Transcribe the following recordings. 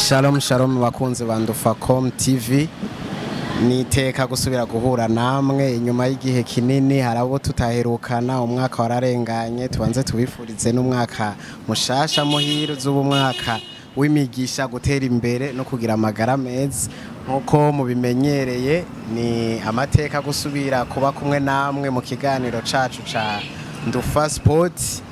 Shalom shalom, bakunzi ba Ndufacom TV. Niteka gusubira guhura namwe inyuma y'igihe kinini. Hari abo tutaherukana, umwaka wararenganye. Tubanze tubifurize n'umwaka mushasha muhire, z'ubu mwaka w'imigisha, gutera imbere no kugira amagara meza. Nk'uko mubimenyereye, ni amateka gusubira kuba kumwe namwe mu kiganiro cacu ca Ndufa Sport.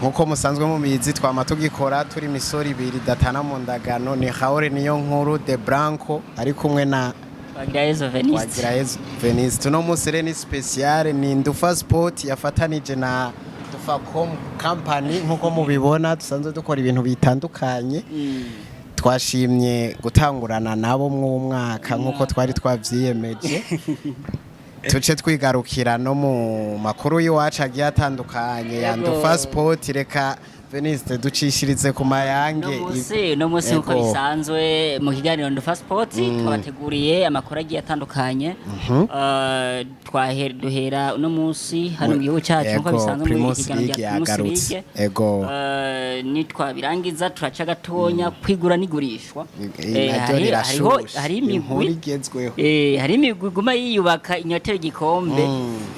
Nkuko musanzwe mubizi, twama tugikora turi imisoro ibiri datana mu ndagano. Ni Haore niyo nkuru de Branco ari kumwe na Twagirayezu Veniste. Twagirayezu Veniste. Uno munsi rero ni spécial, ni Ndufa Sport yafatanije na Ndufacom Company. Nkuko mubibona, dusanzwe dukora ibintu bitandukanye. Twashimye gutangurana nabo mw'umwaka nkuko twari twavyiyemeje, tuce twigarukira no mu makuru y'iwacu agiye atandukanye ya Ndufa Sport. Reka Veniste ducishirize ku mayange. Uno munsi nkuko bisanzwe mu kiganiro Ndufa Sport, twabateguriye amakuru agiye atandukanye. Duhera uno munsi hano mu gihugu cyacu nkuko bisanzwe muri Primus iki kiganiro League rya Primus yagarutse. League. Nitwabirangiza turaca gatonya kwigura n'igurishwa. Naryo rirashushe. Hari Inkuru imigwi igezweho. Hari imigwi iguma yiyubaka inyotera igikombe.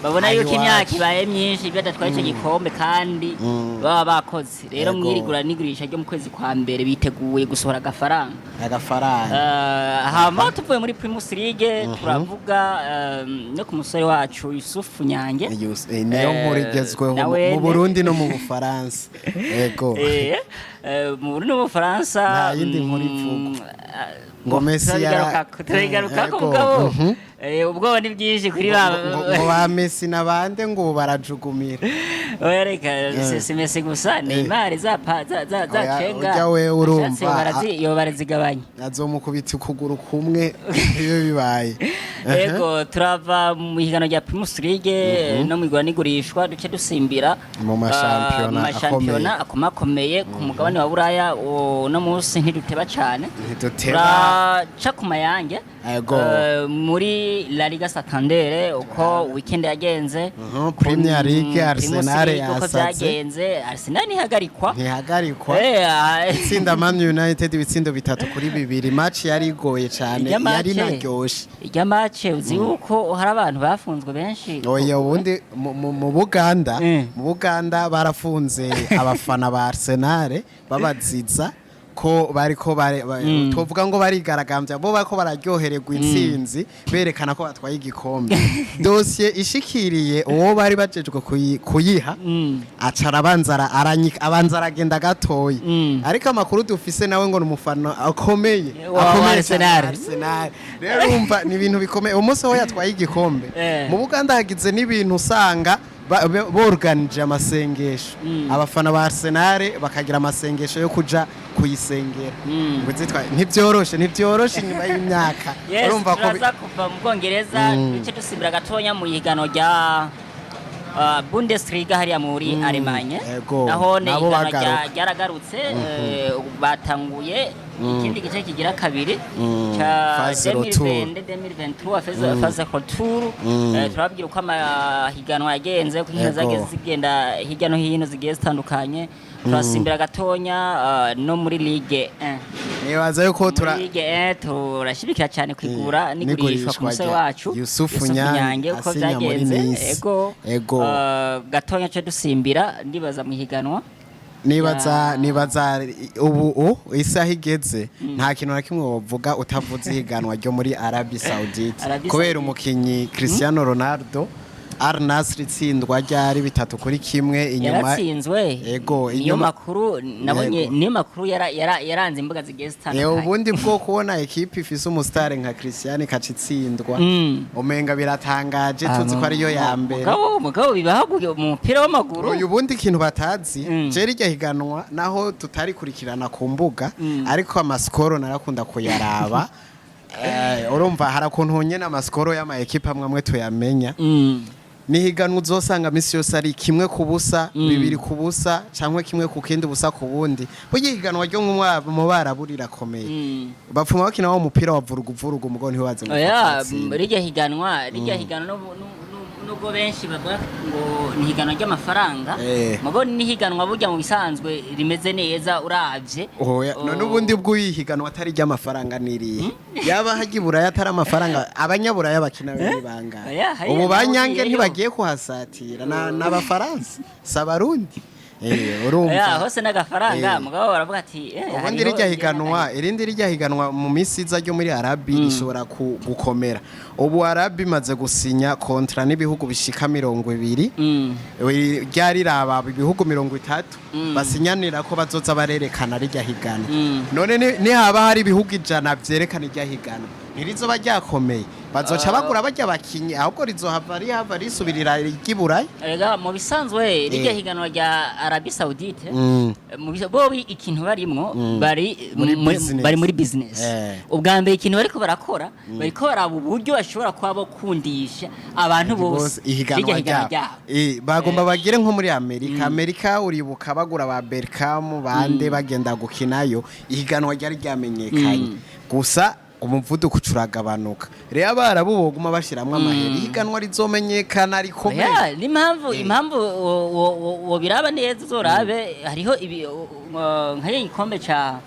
Babona Aho yuko imyaka iwacu. ibaye myinshi badatwaye icyo gikombe kandi baba bakoze. Rero mwirigura n'igurisha ryo mu kwezi kwa mbere biteguye gusohora agafaranga. Agafaranga. Hama tuvuye muri Primus League, turavuga no ku musore wacu Yusufu Nyange. Niyo nkuru igezweho nawe mu Burundi no mu Bufaransa, ego. Mu Burundi no mu Bufaransa. Nta yindi nkuru ivugwa. Ngo Messi turabigarukako. Ego. Mugabo ubwoba ni bwinshi kuri ba Ngo ba Messi na bande ngo ubu barajugumira. Oya, reka, si Messi gusa, Neymar za pa za za za Oya, cenga. ujya we urumva, Ashatse yo barazigabanya. Azomukubita ukuguru kumwe iyo bibaye. Ego, turava mu higanwa rya Primus League no mu igura n'igurishwa, duce dusimbira mu mashampiyona mu mashampiyona akomakomeye ku mugabane wa Buraya. Uno munsi ntiduteba cane. Ntiduteba. Turaca ku mayange. Muri La Liga Santander, uko weekend yagenze. Premier League, Primus Arsenal League, uko yasaze. vyagenze. Arsenal ntihagarikwa. Ntihagarikwa. Itsinda Man United ibitsindo 3-2. Match yari igoye cyane, Irya yari inaryoshe. Irya match, uzi yuko hari abantu bafunzwe benshi? Oya, ubundi mu Buganda, mu Buganda barafunze abafana ba Arsenal, babaziza ko bariko tuvuga ngo barigaragambya, bo bariko bararyohererwa intsinzi, berekana ko batwaye igikombe. Dosiye ishikiriye uwo bari bajejwe kuyiha, aca arabanza abanza aragenda gatoyi. Ariko amakuru dufise, nawe ngo ni umufana akomeye wa akomeye cyane wa Arsenal. Arsenal. Rero urumva ni ibintu bikomeye umunsi aho yatwaye igikombe. Mu Buganda hagize n'ibintu usanga borganije amasengesho, abafana ba Arsenal bakagira amasengesho yo kuja kuyisengera ngo izitwaye. Ntibyoroshe, ntibyoroshe inyuma y'imyaka. Yes, urumva ko turaza kuva mu Bwongereza, duce dusimbira gatonya mu higanwa rya Bundesliga hariya muri Alemanye. Naho ne Nabo higanwa bagaruka. ryaragarutse, batanguye ikindi gice kigira kabiri ca Phase retour. 2022 2023, phase retour. Turababwira uko amahiganwa yagenze, uko inkino zagiye zigenda hirya no hino zigiye zitandukanye. Turasimbira gatonya no muri Ligue 1. Nibaza yuko Muri tura Ligue 1 turashimikira cyane kwigura n'igurishwa ku n'igurishwa musore rya wacu Yusufu Nyange, uko asinya muri byagenze. Nice. Ego. Gatonya cyo dusimbira, ndibaza mu higanwa. Nibaza nibaza ubu isaha igeze, nta kintu na kimwe wovuga utavuze ihiganwa ryo muri Arabie Saoudite, Arabie kubera Saoudite. umukinyi Cristiano Ronaldo. Al Nassr itsindwa ryari 3-1 inyuma. Yaratsinzwe. Ego, niyo makuru nabonye. Niyo makuru yaranze imbuga zigiye zitandukanye. Ubundi bwo kubona ekipe ifise umusitari nka Cristiano ikaca itsindwa, umenga biratangaje, tuzi ko ariyo ya mbere. Mugabo bibaho mu mupira w'amaguru. Uyu bundi ikintu batazi, je rirya higanwa naho tutarikurikirana ku mbuga, ariko amasikoro narakunda kuyaraba. Urumva hari ukuntu nyene amasikoro y'ama ekipe amwe amwe tuyamenya. Ni higanwa uzosanga misi yose ari 1-0, 2-0, canke 1 ku kindi, 0 ku bundi. Burya ihiganwa ryo mu Barabu rirakomeye. Bapfuma bakina wa mupira wa vurugu vurugu, mugabo ntibaze ngo Oya, batsinda. rirya higanwa Nubwo benshi bavuga ngo ni higanwa ry'amafaranga, mubo ni higanwa burya mu bisanzwe rimeze neza uravye. Oya, none ubundi bw'uyihiganwa atari ry'amafaranga nirihe? Yaba hajya iburaya atari amafaranga, abanyaburaya bakina ni bangahe? Oya, hariya Ubu naho banyange ugiyeyo. ntibagiye kuhasatira n'abafaransa, si abarundi. Urumva. Oya, hose n'agafaranga. Mugabo baravuga ati Ubundi hariho rijya higanwa, irindi rijya higanwa mu minsi iza ryo muri Arabi rishobora gukomera. Ubu Arabi imaze gusinya contrat n'ibihugu bishika 20. Ryari riraba ibihugu 30 basinyanira ko bazoza barerekana rijya higanwa. None nihaba hari ibihugu 100 vyerekana irya higanwa, ntirizoba ryakomeye? Bazoca bagura barya bakinyi, ahubwo rizohava rihava risubirira iry'Iburayi. Erega mu bisanzwe rijya higanwa rya Arabie Saoudite, bo ikintu barimwo bari Muri business. Bari muri business. Ubwa mbere ikintu bariko barakora, bariko baraba uburyo bashobora kuba bokundisha abantu bose ihiganwa rirya higanwa ryabo. Ryabo. Bagomba bagire nko muri Amerika. Amerika uribuka bagura ba Berkham bande bagenda gukinayo, ihiganwa ryari ryamenyekanye. Gusa umuvuduko ucuragabanuka. Rero abarabu boguma bashiramwo amahera, ihiganwa rizomenyekana rikomeye. Ya, n'impamvu impamvu wo biraba neza, uzorabe hariho ibi nk'iyo gikombe ca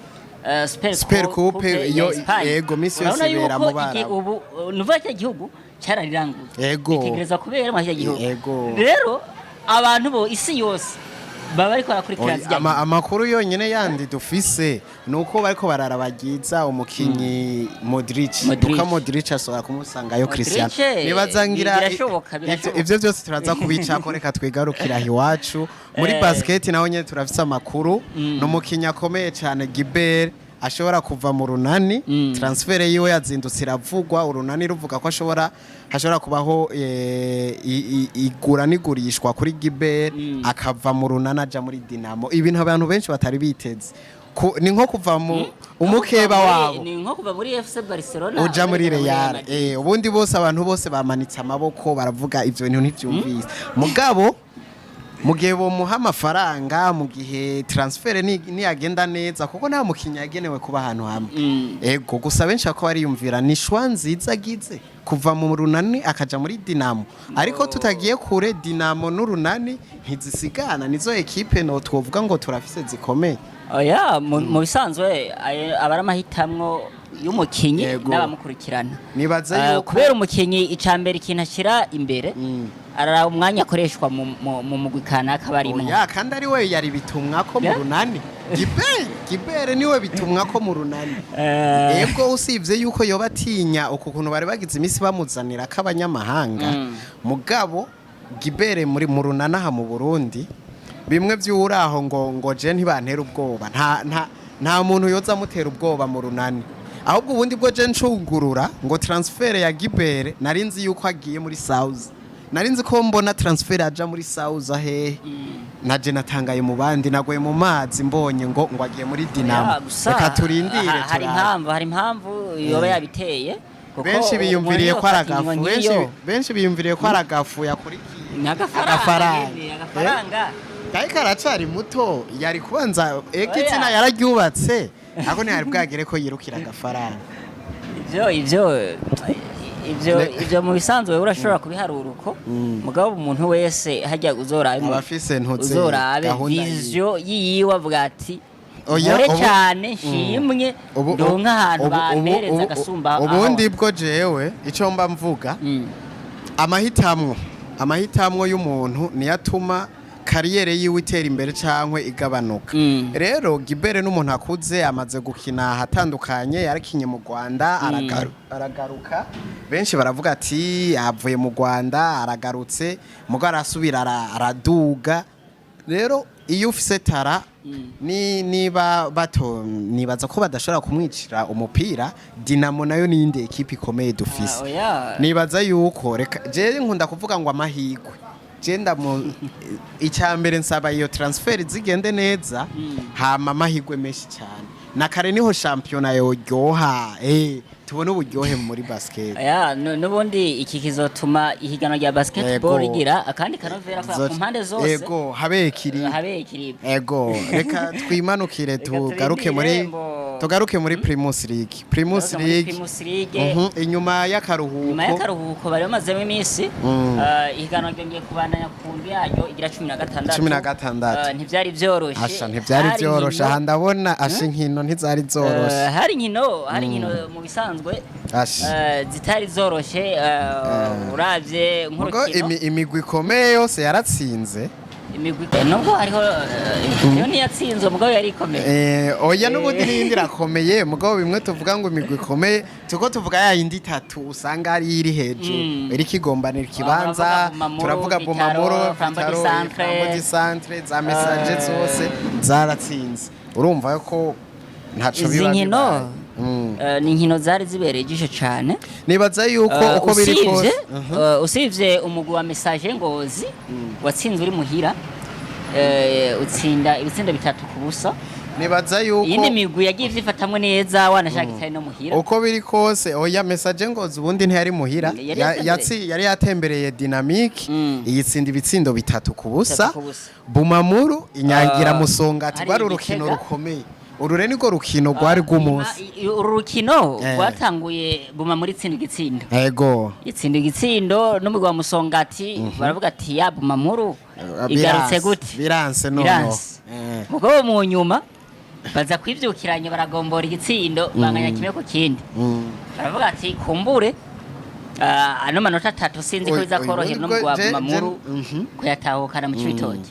Super Super Coupe, ya Espagne. yego, misi yose Urabona ibera yuko mu Barabu. Ubu nuvuga cya gihugu cyarariranguye, bitegereza kubera muri icyo gihugu. Rero abantu bo isi yose baba bariko barakurikirana Oya, zirya nkino. Amakuru yonyene yandi dufise nuko bariko bararabagiza umukinyi Modric. Modric. Luka Modric ashobora kumusangayo Modric, Cristiano. Nibaza ngira birashoboka, birashoboka. Ivyo byose turaza kubicako, reka twigarukira aho iwacu muri basket. Naho nyene turafise amakuru, ni umukinyi akomeye cyane Gibert ashobora kuva mu Runani. Transfert yiwe yazindutse iravugwa, Urunani ruvuga ko ashobora hashobora kubaho igura n'igurishwa kuri Gibert, akava mu Runani aja muri Dinamo, ibintu abantu benshi batari biteze. Ni nko kuva mu umukeba wabo Ni nko kuva muri FC Barcelona uja muri uja Real. Madrid. Ubundi bose, abantu bose bamanitse amaboko baravuga ivyo bintu ntivyumvise. Mugabo mu gihe bomuha amafaranga, mu gihe transfert niyagenda neza, kuko nta mukinnyi yagenewe kuba ahantu hamwe. Ego, gusa benshi bako bariyumvira ni choix nziza agize kuva mu Runani akaja muri Dinamo, ariko tutagiye kure, Dinamo n'Urunani ntizisigana, nizo ekipe no twovuga ngo turafise zikomeye. Oya, mu bisanzwe aba ari amahitamwo y'umukinyi n'abamukurikirana. Nibaza yuko Kubera umukinyi icambere ikintu ashyira imbere, araraba umwanya akoreshwa mu mugwi kanaka barimwo. Oya, kandi ari we yari bitumwa ko mu Runani. Gibere niwe bitumwa ko mu Runani. Ego, usibye yuko yoba atinya uku kuntu bari bagize iminsi bamuzanira k'abanyamahanga. Mugabo Gibere muri mu Runani aha mu Burundi, bimwe by'uraho ngo je ntibantera ubwoba, nta muntu yoza amutera ubwoba mu Runani. Ahubwo ubundi bwo je ncungurura ngo transfert ya Gibere, nari nzi yuko agiye muri South, nari nzi ko mbona transfert aja muri South ahehe, naje natangaye mu bandi, nagoye mu mazi mbonye ngo agiye muri Dinamo. Ya, gusa Reka turindire hari turabe. Impamvu yoba yabiteye, kuko Benshi biyumviriye umuntu ko ari yofata agafu, ingingo benshi nk'iyo, benshi biyumviriye ko ari agafu yakurikiye. Ni agafaranga. Agafaranga. Nyene, agafaranga. Ariko aracari muto, yari kubanza ega Oya. izina yararyubatse, ariko ntiyari bwagere ko yirukira agafaranga. Ivyo ivyo mu bisanzwe urashobora kubiharura uko, mugabo umuntu wese hajya uzorabe Abafise ntuze uzorabe gahunda yiwe. vision yiwe, avuga ati Oya, nkore cyane nshimwe, ndonke ahantu bampereza agasumba aho. Ubundi bwo jewe ico mba mvuga, amahitamwo y'umuntu niyo atuma carrière yiwe itera imbere cankwe igabanuka. Rero Gibere n'umuntu akuze, amaze gukina ahatandukanye, yarakinye mu Rwanda, aragaruka. Benshi baravuga ati avuye mu Rwanda aragarutse, mugo arasubira araduga. Rero iyo ufise talent, ni niba bato nibaza ko badashobora kumwicira umupira. Dinamo nayo ni iyindi ekipe ikomeye dufise. Ah, oya. Nibaza yuko reka je nkunda kuvuga ngo amahigwe je ndamu icya mbere nsaba iyo transfert zigende neza, hama amahigwe menshi cyane na kare niho shampiyona yoryoha. Tubone uburyohe muri basket. Ya, n'ubundi iki kizotuma ihiganwa rya basketball Yego. rigira akandi kanovera ku mpande zose. Ego, habe ekiri. Habe ekiribe. Ego, reka twimanukire. Reka Tugaruke muri turindire ngo- tugaruke muri Primus League. Primus Tugaruke muri League. Primus League. Inyuma y'akaruhuko. Nyuma y'akaruhuko bari bamazemo iminsi, ihiganwa ryongeye kubandanya ku ndwi yaryo igira 16. 16. Ntivyari vyoroshe. Asha, ntivyari Hari vyoroshe. inkino- Aha ndabona, asha, inkino ntizari zoroshe. Hari inkino mu bisanzwe Asha. Zitari zoroshe, uravye Mugo nk'urukino imigwi ikomeye yose yaratsinze. Imigwi, nubwo hariho yo ntiyatsinzwe, mugabo yari ikomeye. Oya, n'ubundi n'iyindi irakomeye, mugabo bimwe tuvuga ngo imigwi ikomeye, tuko tuvuga ya yindi itatu usanga ari iri hejuru, iriko igombanira ikibanza. Turavuga Bumamuru, Turavuga Vitaro, Bumamuru, Flambeau du Vitaro, Centre. Flambeau du Centre, za Messager, zose zaratsinze. Urumva ko ntaco Izi biba nkino bibaye. Ni inkino zari zibereye ijisho cane. Nibaza yuko uko biri Usivye kose usivye umugwi wa Messager Ngozi watsinzwe uri muhira, utsinda ibitsindo 3-0. Nibaza yuko Iyindi migwi yagiye ivyifatamwo neza, wanashaka itari no muhira. Uko biri kose, oya, Messager Ngozi ubundi ntiyari muhira. Yari yatembereye. Yari yatembereye Dynamic, iyitsinda ibitsindo 3-0. 3-0. Bumamuru inyangira Ah, Musongati. hari Rwari urukino Igitega. rukomeye, uru rero nirwo rukino rwari rw'umunsi. Uru rukino rwatanguye Buma muri itsinda igitsindo, itsinda igitsindo n'umugwi wa Musongati, baravuga ati ya Bumamuru igarutse Biranse, gute? Biranse noneho. Biranse. Mugabo mu nyuma baza kwivyukiranya, baragombora igitsindo, banganya 1-1. Baravuga ati kumbure ano manota atatu sinzi ko Oy, biza oy, korohera ubwo n'umugwi wa Bumamuru kuyatahukana mu Cibitoke.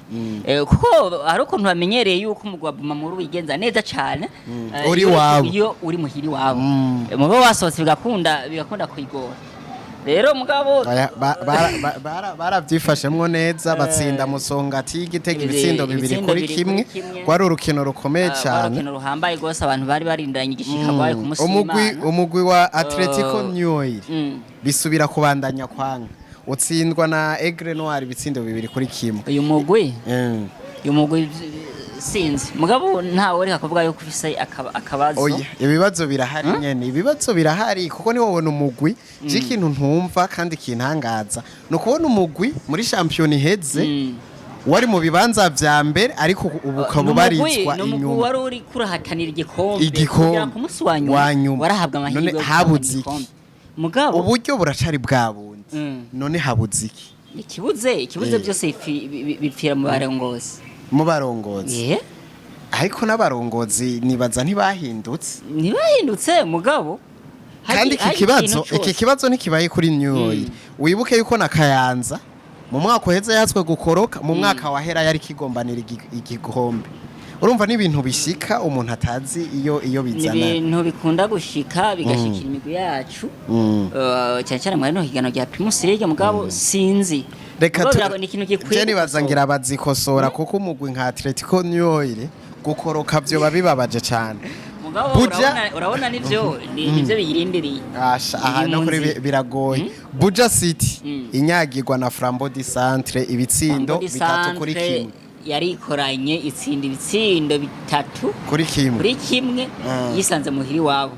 Kuko hari ukuntu bamenyereye yuko umugwi wa Bumamuru wigenza neza cane Uri iyo iwabo. Iyo uri muhira iwabo. Mugabo wasohotse bigakunda kuyigora rero, mugabo Oya, baravyifashemwo neza, batsinda Musongati y'Igitega ibitsindo bibiri ibitsindo kuri bibiri kimwe. kuri kimwe. Rwari urukino rukomeye Rwari cane. urukino ruhambaye rwose, abantu bari barindiranye igishika, rwaye ku musi Umugwi w'Imana. umugwi wa Atletico New Oil bisubira kubandanya kwanga, utsindwa na Aigle Noir ibitsindo 2-1. Uyu mugwi sinzi, mugabo ntawe reka kuvuga yuko ufise akabazo. Oya, ibibazo birahari nyene, ibibazo birahari, kuko niwo wabona umugwi. Je ikintu ntumva kandi kintangaza ni ukubona umugwi muri shampiyona iheze wari mu bibanza vya mbere, ariko ubu ukaba ubarizwa Ni umugwi inyuma. wari uri kurahatanira igikombe Igikombe. kugera ku munsi wa nyuma, Wa nyuma. warahabwa amahirwe None yo gutahukana habuze iki? igikombe. Mugabo Uburyo buracari bwa bundi. None habuze iki? Ikibuze byose bipfira mu barongozi. Mu barongozi? Ariko n'abarongozi nibaza ntibahindutse. Ntibahindutse, mugabo Kandi iki hari kibazo ikintu iki cose. kibazo ntikibaye kuri New Oil. Wibuke yuko na Kayanza mu mwaka uheze yatswe gukoroka, mu mwaka wahera yari kigombanira igikombe. Urumva n'ibintu bishika umuntu atazi iyo Ni bizana. ibintu bikunda gushika, bigashikira imigwi yacu, cyane cyane muri rino higanwa rya Primus League, mugabo sinzi. Reka Mugabo ni ikintu gikwiye je nibaza gukosorwa. ngira bazikosora, kuko umugwi nka Atletico New Oil gukoroka vyoba bibabaje cane. Mugabo urabona nivyo nivyo biyirindiriye. Asha, aha Iri no mu kuri nzira. biragoye. Buja City inyagirwa na Flambeau du Centre ibitsindo Flambeau du bitatu kuri Centre kimwe. yarikoranye, itsinda ibitsindo bitatu Kuri kimwe. kuri kimwe, yisanze muhiri wabo.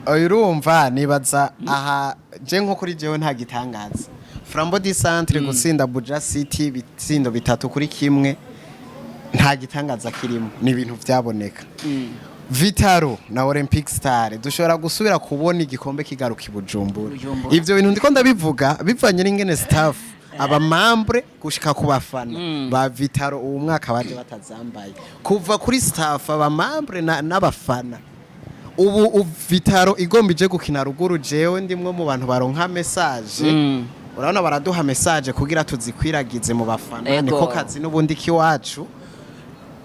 Oya, urumva nibaza aha je nko kuri jewe nta gitangaza. Flambeau du Centre gutsinda Buja City ibitsindo 3-1 nta gitangaza kirimo, ni ibintu vyaboneka. Vitaro na Olympic Star, dushobora gusubira kubona igikombe kigaruka i Bujumbura. Bujumbura. Ivyo bintu ndiko ndabivuga bivanye n'ingene staff, abamambre, gushika ku bafana ba Vitaro uwu mwaka baje batazambaye. Kuva kuri staff, abamambre n'abafana, ubu Vitaro igomba ije gukina ruguru, jewe ndimwe mu bantu baronka message. Urabona baraduha message kugira tuzikwiragize mu bafana. Niko kazi n'ubundi kiwacu.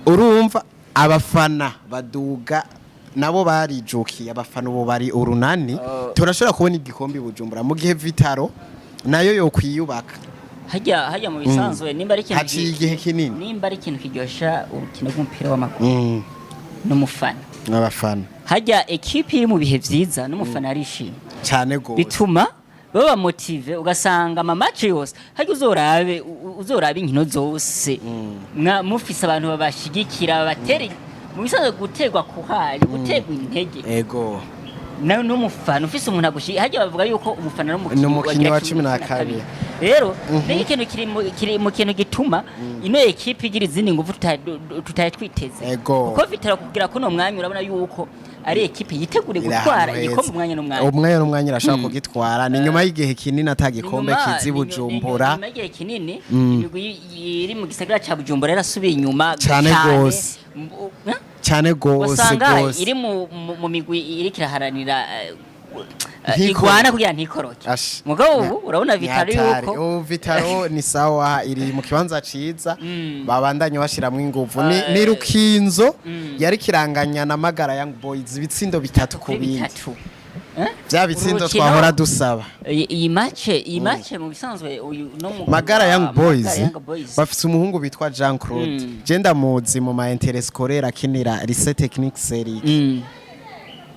Urumva abafana baduga nabo barijukiye, abafana ubu bari urunani. Turashobora kubona igikombe i Bujumbura mu gihe Vitaro nayo yokwiyubaka. Hajya mu bisanzwe nimba ari ikintu Haciye igihe kinini. Nimba ari ikintu kiryosha urukino rw'umupira w'amaguru n'umufana. N'abafana. Hajya ekipi iri mu bihe vyiza n'umufana arishima. Cyane gose. Bituma baba motivé, ugasanga ama match yose hajya uzorabe uzorabe inkino zose mufise abantu babashigikira, babatera mu bisanzwe guterwa kuhari, guterwa intege. Nawe n'umufana ufise umuntu agushi, hajya bavuga yuko umufana Ni n'umukinyi umukinyi wagira wa 12. Rero ni ikintu kiri mu kintu gituma ino ekipe igira izindi nguvu tutari twiteze. Ego. Kuko Vital'O kugira kuno mwanya, urabona yuko ari ekipe yiteguriye Iri gutwara ahantu igikombe heza. umwanya n'umwanya. Umwanya n'umwanya irashobora kugitwara. Ni nyuma y'igihe kinini ata gikombe kizi Bujumbura. Nyuma y'igihe kinini imigwi iri mu gisagara ca Bujumbura yarasubiye inyuma. Cane gose. Eh? Cyane gose. Wasanga Gose. iri mu migwi iriko iraharanira Ntikoroke. igwana kugira ntikoroke. Ash. Mugabo ubu urabona Vital'O Ni hatari. yuko Ubu Vital'O ni sawa, iri mu kibanza ciza, babandanye bashiramwo inguvu. Ni Rukinzo yari kiranganya na Magara Young Boys ibitsindo 3 ku kuri bindi. 3. Eh? Vya bitsindo Urukino- twahora dusaba. Iyi match mu bisanzwe uyu no mu Magara Young Boys Magara Young Boys bafise umuhungu bitwa Jean Claude. Je ndamuzi mu ma interscolaire akinira Lycée Technique Serike.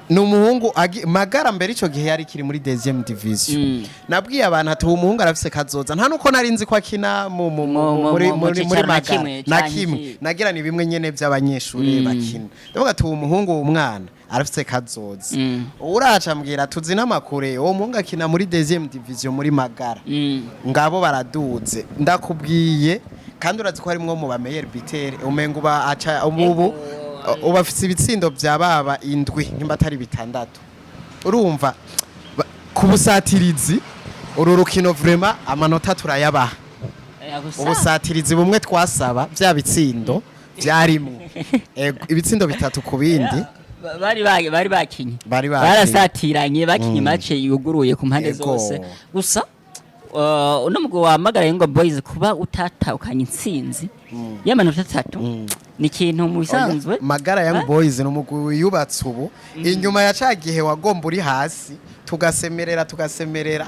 Ni umuhungu Magara mbere ico gihe yari kiri muri deuxième division. Nabwiye abantu ati uwo muhungu arafise kazoza, nta nuko nari nzi ko akina muri mu muri muri cicaro na Magara kimwe, na canke kimwe. iki. Nagira ni bimwe nyene by'abanyeshuri bakina. Ndavuga ati uwo muhungu, uwo mwana arafise kazoza. Uraca ambwira tuzi n'amakure, uwo muhungu akina muri deuxième division muri Magara. Ngabo baraduze, ndakubwiye, kandi urazi ko harimwo mu ba meilleur buteur, umenga uba aca ubu uba afise ibitsindo bya baba 7 nimba atari 6. Urumva ku busatirizi uru rukino vraiment amanota turayabaha. Gusa Ubusatirizi bumwe twasaba, bya bitsindo byarimwo. Ego, ibitsindo 3 ku bindi. Bari bakinye. Bari bakinye. Barasatiranye, bakinye match yuguruye ku mpande zose. Gusa uno mugwi wa Magara Young Boys kuba utatahukanye intsinzi y'amanota 3 ni ikintu mu bisanzwe. Magara Young Boys ni umugwi wiyubatse ubu inyuma ya ca gihe wagomba uri hasi, tugasemerera tugasemerera,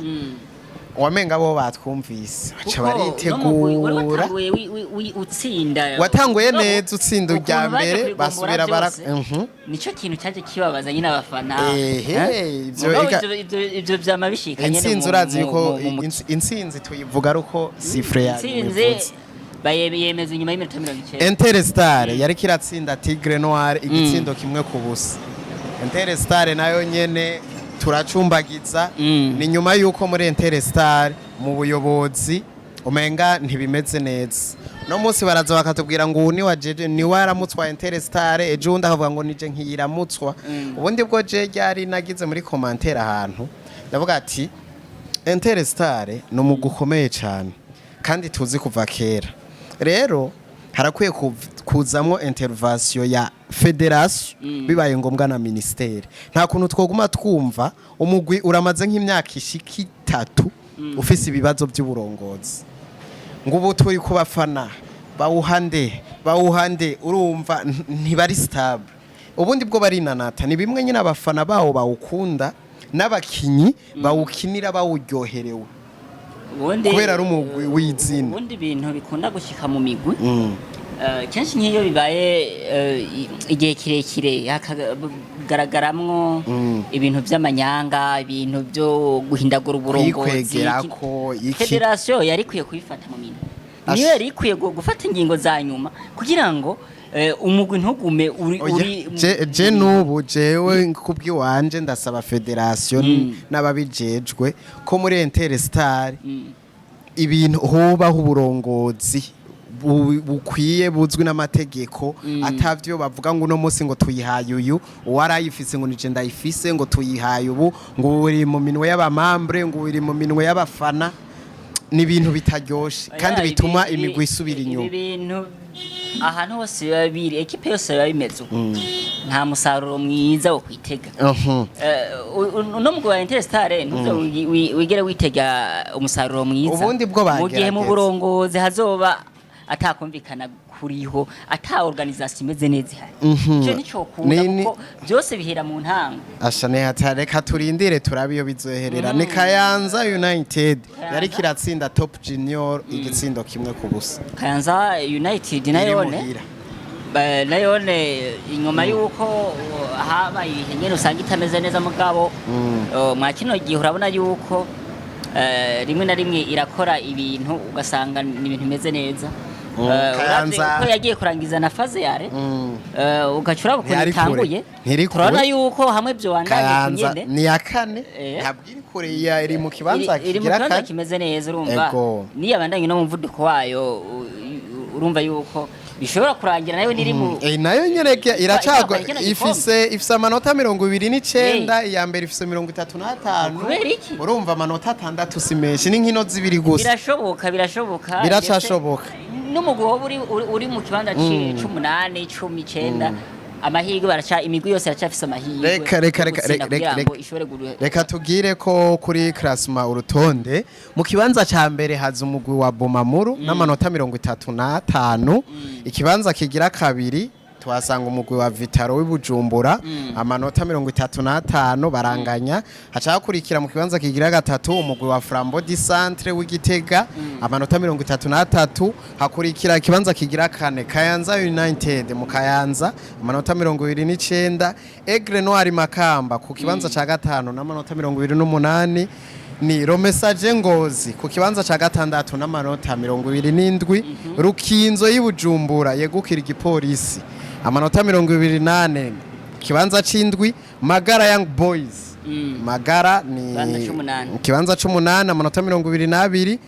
wamenga bo batwumvise baca Kuko uno mugwi wari baritegura. watanguye utsinda. Watanguye neza utsinda Ukuntu urya baje mbere, kurigombora basubira bara byose, nico kintu cyaje kibabaza nyine abafana. Ehe, Eh? ivyo Mugabo ivyo vyama bishika nyene Intsinzi urazi yuko mu mukino. intsinzi tuyivuga ari uko sifflet ya Intsinzi yemeza inyuma y'iminota 90. Interstar yariko iratsinda Tigre Noir igitsindo 1-0. Interstar nayo nyene turacumbagiza. Ni nyuma yuko muri Interstar mu buyobozi umenga ntibimeze neza. No munsi baraza bakatubwira ngo ubu ni wa jeje ni waramutswa Interstar, ejo undi akavuga ngo nije nkiyiramutswa. Ubundi bwo je ryari nagize muri commentaire ahantu ndavuga ati Interstar ni umugwi ukomeye cyane kandi tuzi kuva kera, rero harakwiye kuzamwo intervention ya fédération, bibaye ngombwa na ministère. Nta kuntu twoguma twumva umugwi uramaze nk'imyaka ishika 3 ufise ibibazo by'uburongozi, ngo ubu turi kubafana bawuhande bawuhande, urumva ntibari stable. Ubundi bwo barinanata, ni bimwe nyine abafana bawo bawukunda n'abakinyi bawukinira bawuryoherewe Ubundi kubera ari umugwi w'izina. Ubundi ibintu bikunda gushika mu migwi, kenshi nk'iyo bibaye igihe kirekire hakagaragaramwo ibintu by'amanyanga, ibintu byo guhindagura uburongozi, Kwikwegerako, iki. Fédération yari ikwiye kubifata mu minwe, niyo yari ikwiye gufata ingingo za nyuma kugira ngo umugwi ntugume uri Oya, uri je nubu jewe kubw'iwanje ndasaba fédération n'ababijejwe ko muri Interstar ibintu hobaho uburongozi bukwiye buzwi n'amategeko, atavyo bavuga ngo uno munsi ngo tuyihaye uyu, uwarayifise ngo nije ndayifise, ngo tuyihaye ubu, ngo uri mu minwe y'aba membres, ngo uri mu minwe y'abafana. Ni ibintu bitaryoshe kandi Oya, bituma imigwi isubira inyuma. Ibi bintu ahantu hose biba biri, ekipe yose biba bimeze uko, nta musaruro mwiza wo kwitega. Uno mugwi wa Interstar ntuze wigere witega umusaruro mwiza Ubundi bwo mu gihe mu bagerageza. burongozi hazoba atakumvikana kuriho, ata organisation imeze neza ihari. Ico nico kunda kuko byose bihera mu ntango. Asha ne reka turindire turabe iyo bizoherera. Ni Kayanza United Kayanza. yari kiratsinda Top Junior igitsindo 1-0. Kayanza United Iri nayone muhira. Nayone inyuma yuko habaye ibihe nyene usanga itameze neza, mugabo mwa kino gihe urabona yuko rimwe na rimwe irakora ibintu ugasanga ni ibintu bimeze neza. Uravye Kayanza. uko yagiye kurangiza na phase yare, ugaca uraba ukuntu Ntiyari kure. itanguye, Ntiri kure. turabona yuko hamwe vyobandanya Kayanza nyene ni ya kane, ntabwo iri kure, iri mu kibanza iri mu kigira kibanza kane. kimeze neza, urumva Ego. niyo abandanye no muvuduko wayo, urumva yuko bishobora kurangira nayo niri mu Nayo nyene iracagwa. Itwara kino gikombe. Ifise amanota 29, iya mbere ifise 35. Kubera iki? Urumva amanota 6 si menshi, ni nkino zibiri gusa. Birashoboka, birashoboka. Biracashoboka. Ndetse n'umugwi woba uri mu kibanza c'umunani, 10, 9, amahirwe baraca, imigwi yose iracafise amahirwe Reka reka yo reka gutsinda reka kugira reka ngo ishobore Reka tubwire ko kuri classement, urutonde, mu kibanza ca mbere haza umugwi wa Bumamuru n'amanota 35. Ikibanza kigira kabiri tuhasanga umugwi wa Vitaro w'ibujumbura, amanota 35, baranganya. Haca hakurikira mu kibanza kigira gatatu umugwi wa Flambeau du Centre w'Igitega, amanota 33. Hakurikira ikibanza kigira kane Kayanza United mu Kayanza, amanota 29. Aigle Noir Makamba ku kibanza ca gatanu n'amanota 28. Ni Romesaje Ngozi ku kibanza ca gatandatu n'amanota 27. Rukinzo y'Ibujumbura yegukira igipolisi, amanota 24, kibanza c'indwi. Magara Young Boys, Magara ni Kibanza c'umunani. mu kibanza c'umunani, amanota 22.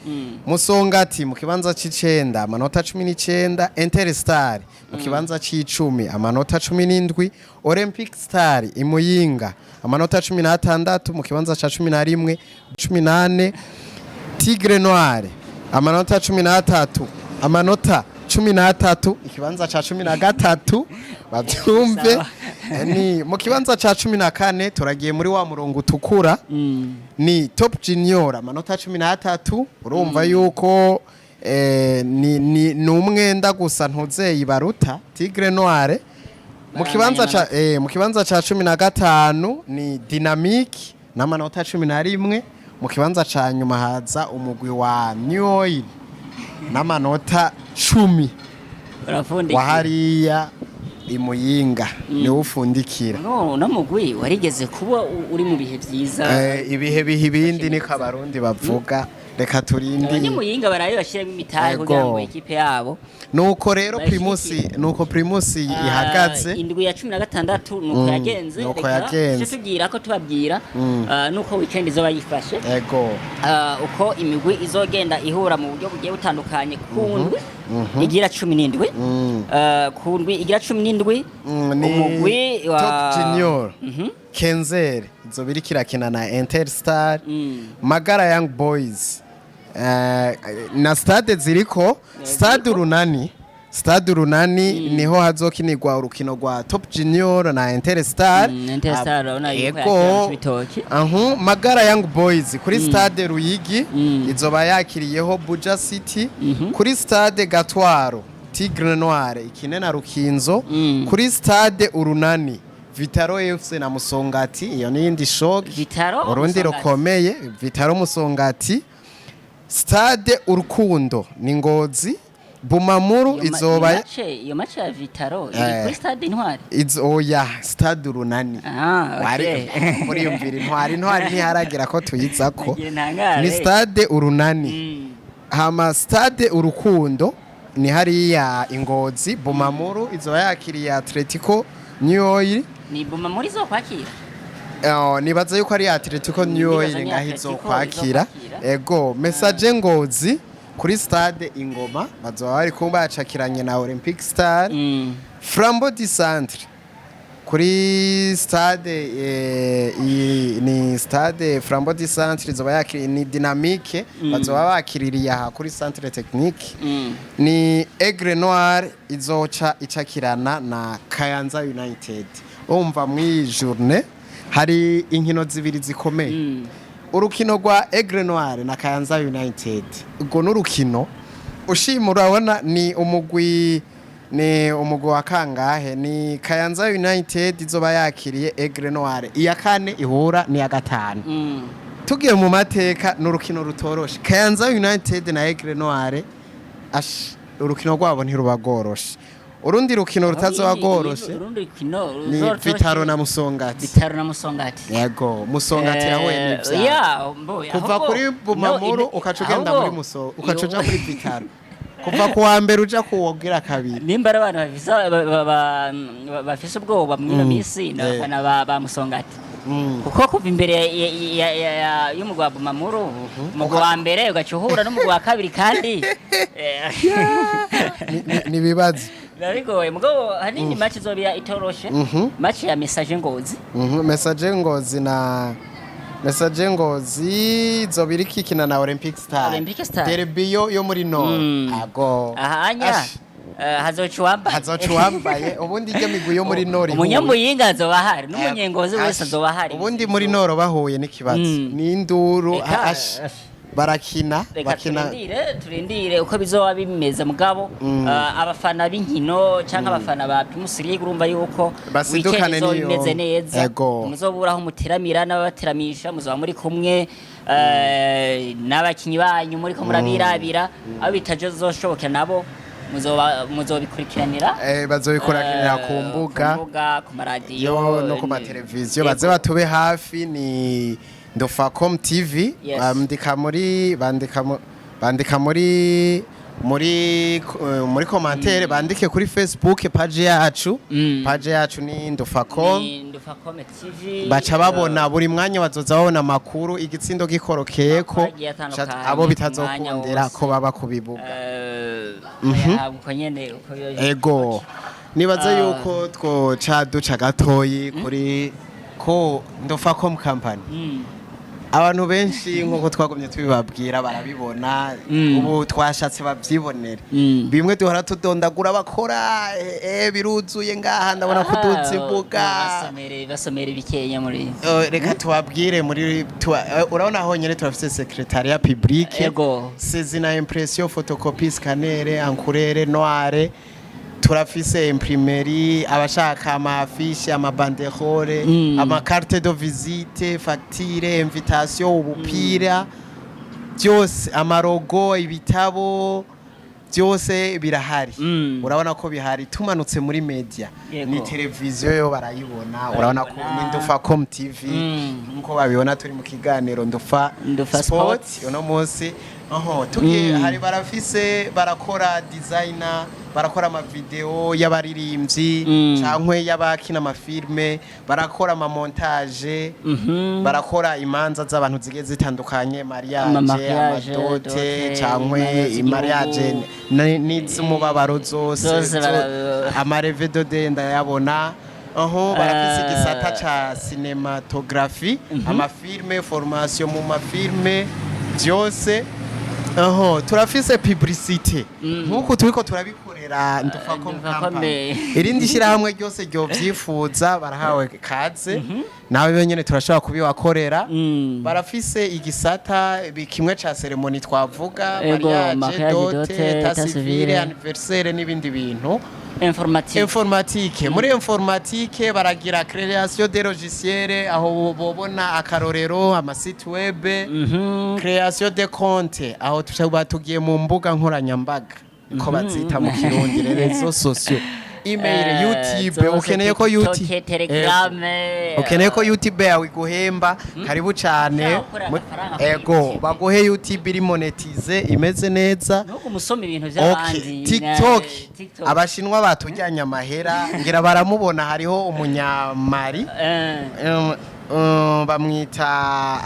Musongati mu kibanza c'icenda, amanota 19. Interstar mu kibanza c'icumi, amanota 17. Olympic Star Imuyinga, amanota 16, mu kibanza ca 11, 18. Tigre Noir, amanota 13, amanota 13, ikibanza ca 13, bavyumve. Sawa. Ni mu kibanza ca 14, turagiye muri wa murongo utukura, ni Top Junior, amanota 13. Urumva yuko ni umwenda gusa ntuzeyi baruta Tigre Noire. Mu kibanza ca mu kibanza ca 15 ni Dynamic n'amanota 11. Mu kibanza ca nyuma haza umugwi wa New Oil n'amanota 10. Urafundikiye. Wa hariya Imuyinga niwo ufundikira. No mugwi warigeze kuba uri mu bihe vyiza. Ibihe biha ibindi, niko abarundi bavuga. Reka turindire. Abanyamuyinga barabe bashiremo imitahe kugira ngo ikipe yabo Nuko rero bayishigikire. Primus, nuko Primus ihagaze. Indwi ya 16 nuko yagenze. Nuko Reka yagenze. tuce tubwira ko tubabwira nuko weekend izoba yifashe. Uko imigwi izogenda ihura mu buryo bugiye butandukanye ku ndwi igira 17. Ku ndwi igira 17, Ni umugwi wa Top Junior Kenzer izoba iriko irakina na Interstar. Magara Young Boys, na stade ziriko, Stade ziriko. Urunani, Stade Urunani niho hazokinirwa urukino rwa Top Junior na Interstar. Interstar urabona yuko yakira mu Cibitoke. Ahu Magara Young Boys kuri Stade Ruyigi izoba yakiriyeho Buja City. Kuri Stade Gatwaro, Tigre Noire ikine na Rukinzo. Kuri Stade Urunani, Vitaro FC na Musongati, iyo ni iyindi shock. Vitaro, urundi Musongati. rukomeye, Vitaro Musongati. Stade Urukundo ni Ngozi, Bumamuru izoba Iyo match ya Vitaro iri kuri Stade Intwari. Oya, Stade Urunani. Ah, Wari okay. muriyumvira Intwari, Intwari ntiharagira ko tuyizako. Nagira ntangare. Ni Stade Urunani. Hama Stade Urukundo ni hariya Ingozi, Bumamuru izoba yakiriye Atletico New Oil. Ni Bumamuru izo kwakira. Nibaza yuko ari Atletico New Nibaza Oil ni ngaho Atletico izokwakira. izokwakira. Ego, Message Ngozi kuri Stade Ingoma bazoba bari kumba bacakiranye na Olympic Star. Flambeau du Centre kuri stade, iyi ni Stade Flambeau du Centre izoba yakiriye ni Dynamique, bazoba bakiririye aha kuri Centre Technique. Ni Aigle Noir izoca icakirana na Kayanza United. Umva, mw'iyi journée hari inkino zibiri zikomeye. Urukino rwa Aigle Noir na Kayanza United, ubwo n'urukino ushima, urabona ni umugwi wa kangahe? Ni Kayanza United izoba yakiriye Aigle Noir, iya kane ihura n'iya gatanu. Tugiye mu mateka, ni urukino rutoroshe. Kayanza United na Aigle Noir, ash, urukino rwabo ntiruba rworoshe. Urundi rukino rutazoba rworoshe Urundi rukino ni ruzoroshe. Vitaro na Musongati. Vitaro na Musongati. Yego, Musongati yahuye n'ivyago. Ya, mbo, Kuva ahubwo kuri Bumamuru no, ukaca ugenda ahubwo muri Muso, ukaca uja muri Vitaro. Kuva ku wa mbere uja kuwogira kabiri. Nimba ari abantu bafise bafise ubwoba mw'ino misi, ni abafana ba Musongati, kuko kuva imbere y'umugwi wa Bumamuru, umugwi wa mbere, ugaca uhura n'umugwi wa kabiri kandi Ni ibibazo. Biba bigoye. Mugabo hanini match izoba itoroshe, match ya Message Ngozi. Message Ngozi na Message Ngozi izoba iriko ikina na Olympic Star. Olympic Star. Derby yo muri Nord. Ago. Ahanya Ash, hazoca uwambaye. Hazoca uwambaye. Ubundi iryo migwi yo muri Nord ihuye. Umunyamuyinga azoba ahari n'umunyengozi wese Ash, azoba ahari. Ubundi muri Nord bahuye n'ikibazo. Ni induru. Eka, ash, barakina reka bakina. turindire uko bizoba bimeze. Mugabo abafana b'inkino cyangwa abafana ba Primus League, urumva yuko Basidukane weekend izoba niyo. imeze neza. Muzobura aho muteramira n'abateramisha, muzoba muri kumwe n'abakinyi banyu, muriko murabirabira. Abo bitazoshobokera nabo muzoba muzobikurikiranira. Bazobikurikiranira ku mbuga. Ku mbuga, ku maradiyo yo no ku mateleviziyo. Baze batube hafi, ni Ndofacom TV. Bandika muri bandika mu- bandika muri commentaire, bandike kuri Facebook page yacu. Page yacu ni Ndofacom. Ni Ndofacom TV. Baca babona buri mwanya, bazoza babona amakuru igitsindo gikorokeyeko. Amakuru agiye atandukanye abo ku mwanya bitazokundira wose. ko baba ku bibuga. Oya, uko nyene uko Ego, nibaza yuko twoca duca gatoyi kuri ko Ndofacom Company. Abantu benshi, nk'uko twagumye tubibabwira, barabibona. Ubu twashatse babyibonere. Bimwe duhora tudondagura bakora, biruzuye ngaha, ndabona kuduza imbuga. Basomere bikenya muri Reka tubabwire muri urabona honyine turafise secrétariat public. Saisie na impression, photocopie, scanner en couleur, noire. Turafise imprimerie, abashaka ama affiche, ama banderole, ama carte de visite, facture, invitation, ubupira byose, amarogo, ibitabo byose birahari. Urabona ko bihari. Tumanutse muri media, ni televiziyo yo barayibona, urabona ko Barayibona. ni Ndufacom TV. Nkuko babibona, turi mu kiganiro Ndufa Ndufa Sport Sport. uno munsi. Aho tugiye hari barafise, barakora designer, barakora amavideo y'abaririmbyi cankwe y'abakina amafilme, barakora amamontage, barakora imanza z'abantu zigiye zitandukanye, mariage, Ama-mariage, amadote, dote, cankwe imanza z'igihugu. Mariage n'iz'umubabaro zose. Zose Amareve dode ndayabona. Aho barafise igisata ca cinématographie, amafilme, formation mu mafilme, byose. Aho turafise publicité nk'uku turiko turabikorera Ndufacom Ndufacom. Company. Irindi shyirahamwe ryose ryovyifuza barahawe kaze, nawe benyene turashobora kubibakorera. Barafise igisata kimwe ca cérémonie twavuga, Ego, mariage, mariage, dote, dote, état état civil, civil. anniversaire n'ibindi bintu. Informatique. Informatique, muri informatique baragira création de logiciel, aho bobona akarorero ama site web, création de compte, aho tuba tugiye mu mbuga nkoranyambaga, niko bazita mu Kirundi, réseaux sociaux, email, YouTube. Zose, Ukeneye ko TikTok, YouTube, Telegram, ukeneye ko YouTube yawe iguhemba, karibu cyane. Ushaka gukora amafaranga kuri Ego, YouTube. baguhe YouTube iri monétisée, imeze neza. Nuko umusoma ibintu by'abandi. TikTok. TikTok. Abashinwa batujyanye amahera, ngira baramubona, hariho umunyamari bamwita,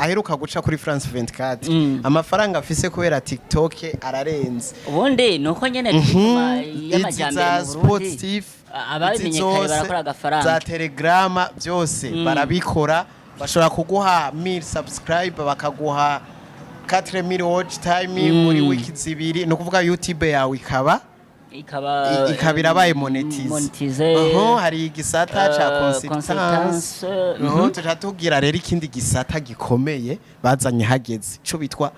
aheruka guca kuri France 24. Amafaranga afise kubera TikTok ararenze. Ubundi nuko nyene turi Izi y'amajyambere za mu Burundi. sportif, Ababimenye izi kare zose, barakora agafaranga. za Telegrama, byose barabikora. Bashobora kuguha 1000 subscribe, bakaguha 4000 watch time muri wiki 2, ni ukuvuga YouTube yawe ikaba ikaba ikaba irabaye monétisée. Monétisée. Aho hari igisata ca consultance. Consultance, Aho tuca tubwira rero ikindi gisata gikomeye bazanye hageze, ico bitwa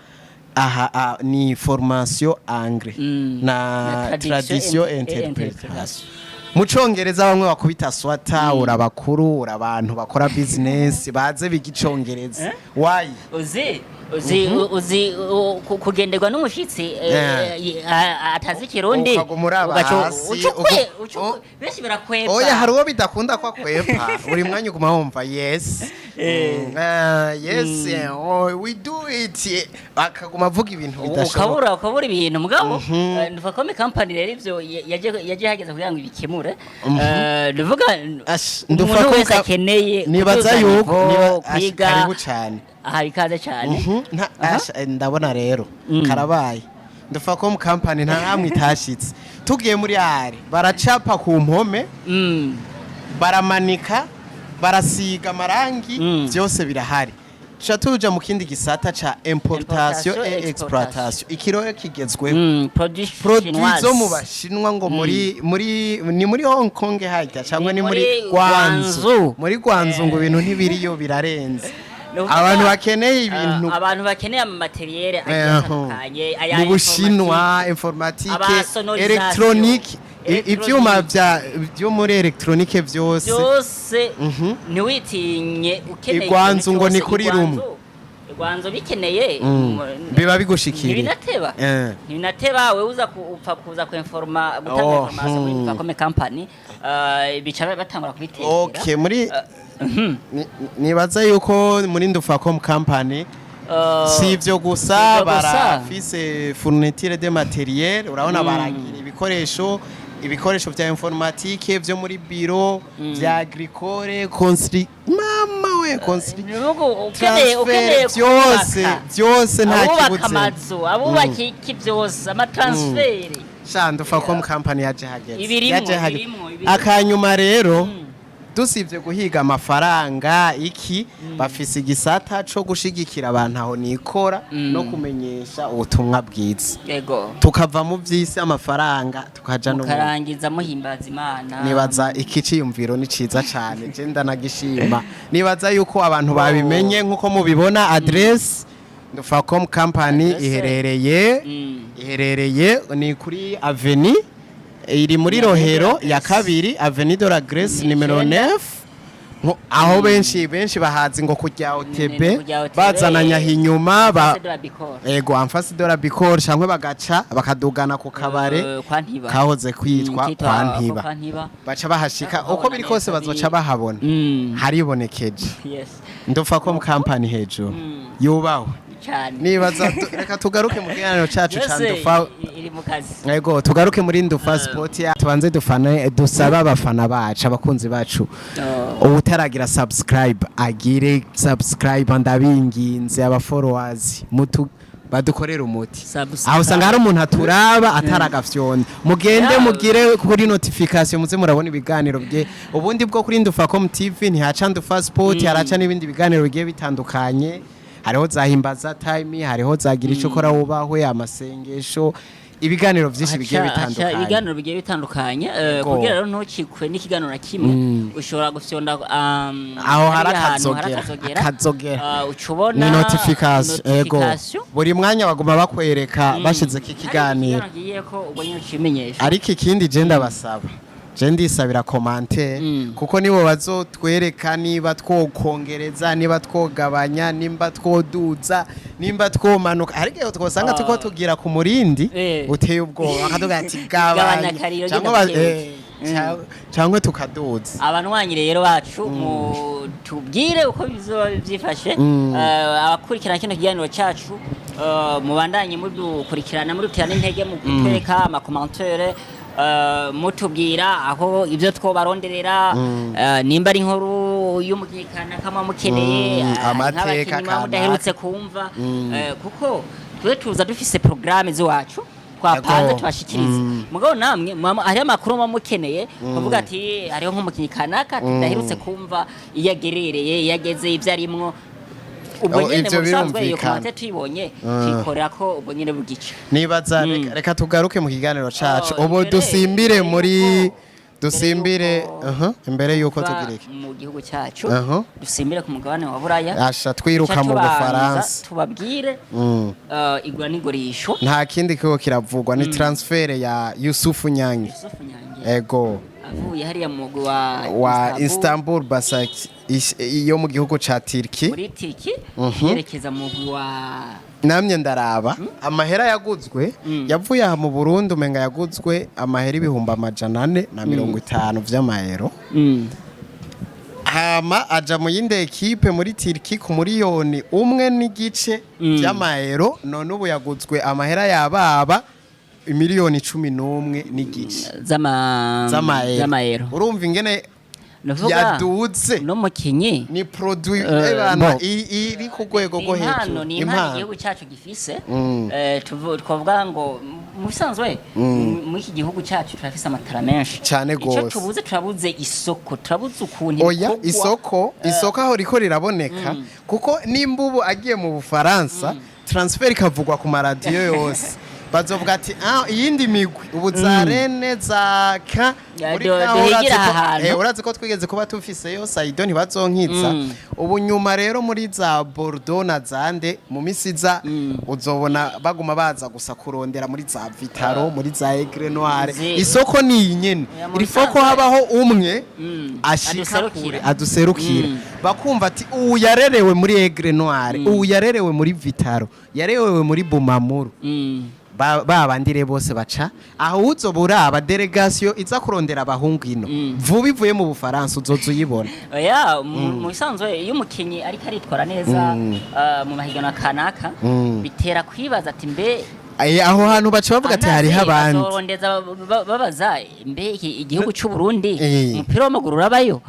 aha ni formation anglais na Na traduction, et interpretation mu Congereza. Bamwe bakubita swata, ura abakuru, ura abantu bakora business, baze biga Icongereza wayi. Uzi Uzi kugenderwa n'umushitsi atazi Ikirundi, Ukaguma uraba ugaca hasi, ucukwe ucukwe, benshi barakwepfa. Oya, hari uwo bidakunda ko akwepa. Buri mwanya uguma wumva "yes, yes, oh, we do it", akaguma avuga ibintu bidashoboka. Ukabura ibintu. Mugabo Ndufacom Company rero ivyo yaje hageze kugira ngo ibikemure. Ndavuga Ash, umuntu Ndufacom wese akeneye nibaza kuduza yuko niveau, niba ash, kwiga karibu cane. Aha ikaze cane. Ash, ndabona rero karabaye. Ndufacom Company nta hamwe itashitse. Tugiye muri are, baracapa ku mpome, baramanika, barasiga amarangi, byose birahari. Tuca tuja mu kindi gisata ca importation Importation et et exploitation, ikiro kigezweho. Produits Produit chinoises. zo mu Bashinwa, ngo muri ni muri Hong Kong hajya cyangwa ni muri muri Guangzhou. Guangzhou. Muri Guangzhou ngo ibintu ntibiriyo, birarenze. Ni ukuvuga, Abantu bakeneye ibintu abantu bakeneye ama matériel agiye atandukanye aya mu Bushinwa, informatique, Aba sonorisation, électronique, ivyuma électronique. byo muri électronique byose. Byose, ntiwitinye, ukeneye I Guangzhou ikintu ngo ni cyose, kuri i Guangzhou. rumwe. I Guangzhou bikeneye Biba bigushikiriye. Ntibinateba, ntibinateba. Wewe uza upfa kuza kuinforma, gutanga information muri Ndufacom Company, bica batangura kubitekera. Okay, muri nibaza yuko muri Ndufacom Company si ivyo gusa. Si ivyo gusa. Barafise fourniture de matériel, urabona, baragira ibikoresho vya informatique, vyo muri bureau, vya agricole, constru, mama we, constru, Ibihugu ukeneye transfert, byose, kubaka. byose, nta Abubaka kibuze. amazu, abubaka iki, byose, ama transfert. Sha, Ndufacom Company yaje hageze. Ibirimwo, Yaje hageze. ibirimwo, ibirimwo. Akanyuma rero, dusibye guhiga amafaranga iki, bafise igisata co gushigikira abantu aho nikora no kumenyesha ubutumwa bwiza. Tukava mu vy'isi, amafaranga, tukaja no mu Mukarangiza muhimbaza Imana. Nibaza iki ciyumviro ni ciza cane, je ndanagishima. Nibaza yuko abantu babimenye. Nkuko mubibona, adresse Ndufacom Company Adresse. iherereye iherereye ni kuri avenue iri muri Rohero ya kabiri, Avenue de la Grèce Ni nimero 9. 9. Aho benshi benshi bahazi ngo kujya OTB, Ni kujya OTB, bazananya inyuma ba Face de la Bicor. Ego, en face de la Bicor, canke bagaca bakadugana ku kabare Kwa Ntiba. kahoze kwitwa kitwa kwa Ntiba. Kwa Ntiba. Baca bahashika. Bahabona Uko biri kose neza bazoca bahabona. Haribonekeje. Ndufacom Company hejuru, yubahwe. Cyane. Nibaza reka tugaruke mu kiganiro cacu ca Byose Ndufa. iri mu kazi. Ego, tugaruke muri Ndufa Sport ya tubanze dufane, dusaba abafana bacu, abakunzi bacu, ubutaragira subscribe agire subscribe. Ndabinginze, aba followers mutu badukorera umuti. Subscribe. Aho usanga hari umuntu aturaba ataragafyonda. Mugende mugire kuri notification, muze murabona ibiganiro bye. Ubundi bwo kuri Ndufacom TV ntihaca Ndufa Sport, haraca n'ibindi biganiro bigiye bitandukanye. Hariho za Himbaza Time, hariho za Gira Ico Ukora Wubahwe, amasengesho, ibiganiro byinshi bigiye Haca bitandukanye. ibiganiro bigiye bitandukanye, Yego. kugira rero ntucikwe n'ikiganiro na kimwe, ushobora gufyonda Aho hari hariya hantu hari akazogera, akazogera. Akazogera. Uca ubona Ni notification, ego. Notification. Buri mwanya baguma bakwereka bashizeko ikiganiro. Hari ikiganiro ko ubwo nyine ucimenyesha. Ariko ikindi je ndabasaba, je ndisabira commentaire, kuko nibo bazotwereka niba twokongereza, niba twogabanya, nimba twoduza, nimba twomanuka. Ariko iyo twosanga turiko tugira ku murindi uteye ubwoba, bakavuga ati "Gabanya gabanya akariro, cyangwa genda bukebuke." cangwe tukaduza. Abanywanyi rero bacu, mutubwire uko bizoba byifashe. Abakurikirana kino kiganiro cyacu, mubandanye mudukurikirana, muduterana intege mu kutwereka ama commentaire, mutubwira aho ibyo twobaronderera, nimba ari inkuru y'umukinnyi kanaka muba mukeneye, amateka nk'abakinnyi muba kanaka. mudaherutse kumva, kuko twe tuza dufise programme z'iwacu twapanze tubashikiriza. Mugabo namwe hariho amakuru muba mukeneye kuvuga ati hariho nk'umukinnyi kanaka tudaherutse kumva iyo agerereye, iyo ageze, ibyo arimwo. Ubwo Oh, nyene ivyo mu bisanzwe iyo birumvikana. commentaire tuyibonye, tuyikorera ko ubwo nyene bugica. Nibaza reka tugaruke mu kiganiro cacu. Oh, Ubu dusimbire imbere muri dusimbire yuko imbere yuko tuva tugira iki? mu gihugu cyacu, dusimbire ku mugabane wa Buraya. Asha, twiruka Duca mu tubanza Bufaransa. tubabwire igura n'igurisho. Nta kindi kigo kiravugwa, ni transfert ya Yusufu Nyange. Yusufu Nyange Ego. avuye hariya mu mugwi wa Wa Istanbul Basak Iyo mu gihugu ca Turkey. Muri Turkey, yerekeza mu mugwi wa Namye ndaraba amahera yaguzwe, yavuye aha mu Burundi, umenga yaguzwe amahera 450,000 vy'amayero, hama aja mu yindi ekipe muri Turkey ku 1.5 miliyoni vy'amayero. None ubu yaguzwe amahera yababa 11.5 miliyoni z'amayero. Z'amayero. Urumva ingene Nuvuga yaduze. No mukinyi Ni produit ebana iri ku rwego rwo impano hejuru. Ni impano igihugu cyacu gifise. Twavuga ngo mu bisanzwe muri iki gihugu cyacu turafise amatara menshi. Cane Ico gose. tubuze, turabuze isoko, turabuze ukuntu Oya, ibikorwa. Isoko aho riko riraboneka, kuko nimba ubu agiye mu Bufaransa, transfer ikavugwa ku maradiyo yose, bazovuga ati: "Ah, iyindi migwi ubu za Rennes, za ka Ya, muri ka." duhigire Urazi ko aha hantu. Urazi ko twigeze kuba tufiseyo Saido ntibazonkiza. Ubu nyuma rero muri za Bordeaux na zande, mu misi iza uzobona baguma baza gusa kurondera muri za Vital'O, muri za Aigle Noir. Isoko ni iyi nyene. Ya, mu Il faut ko bisanzwe. habaho umwe ashika Aduserukira. kure, aduserukira, bakumva ati: "Ubu yarerewe muri Aigle Noir, ubu yarerewe muri Vital'O, yarerewe muri Bumamuru." Ba bandi rero bose baca aho. Uzoba uraba délégation iza kurondera abahungu ino vuba ivuye mu Bufaransa, uzoza uyibona. Oya, mu bisanzwe iyo umukinyi ariko aritwara neza mu mahiganwa kanaka, bitera kwibaza ati: "Mbe Aho hantu baca bavuga ati hariho abandi." Bazorondeza babaza: "Mbe igihugu cy'u Burundi, umupira w'amaguru urabayo?"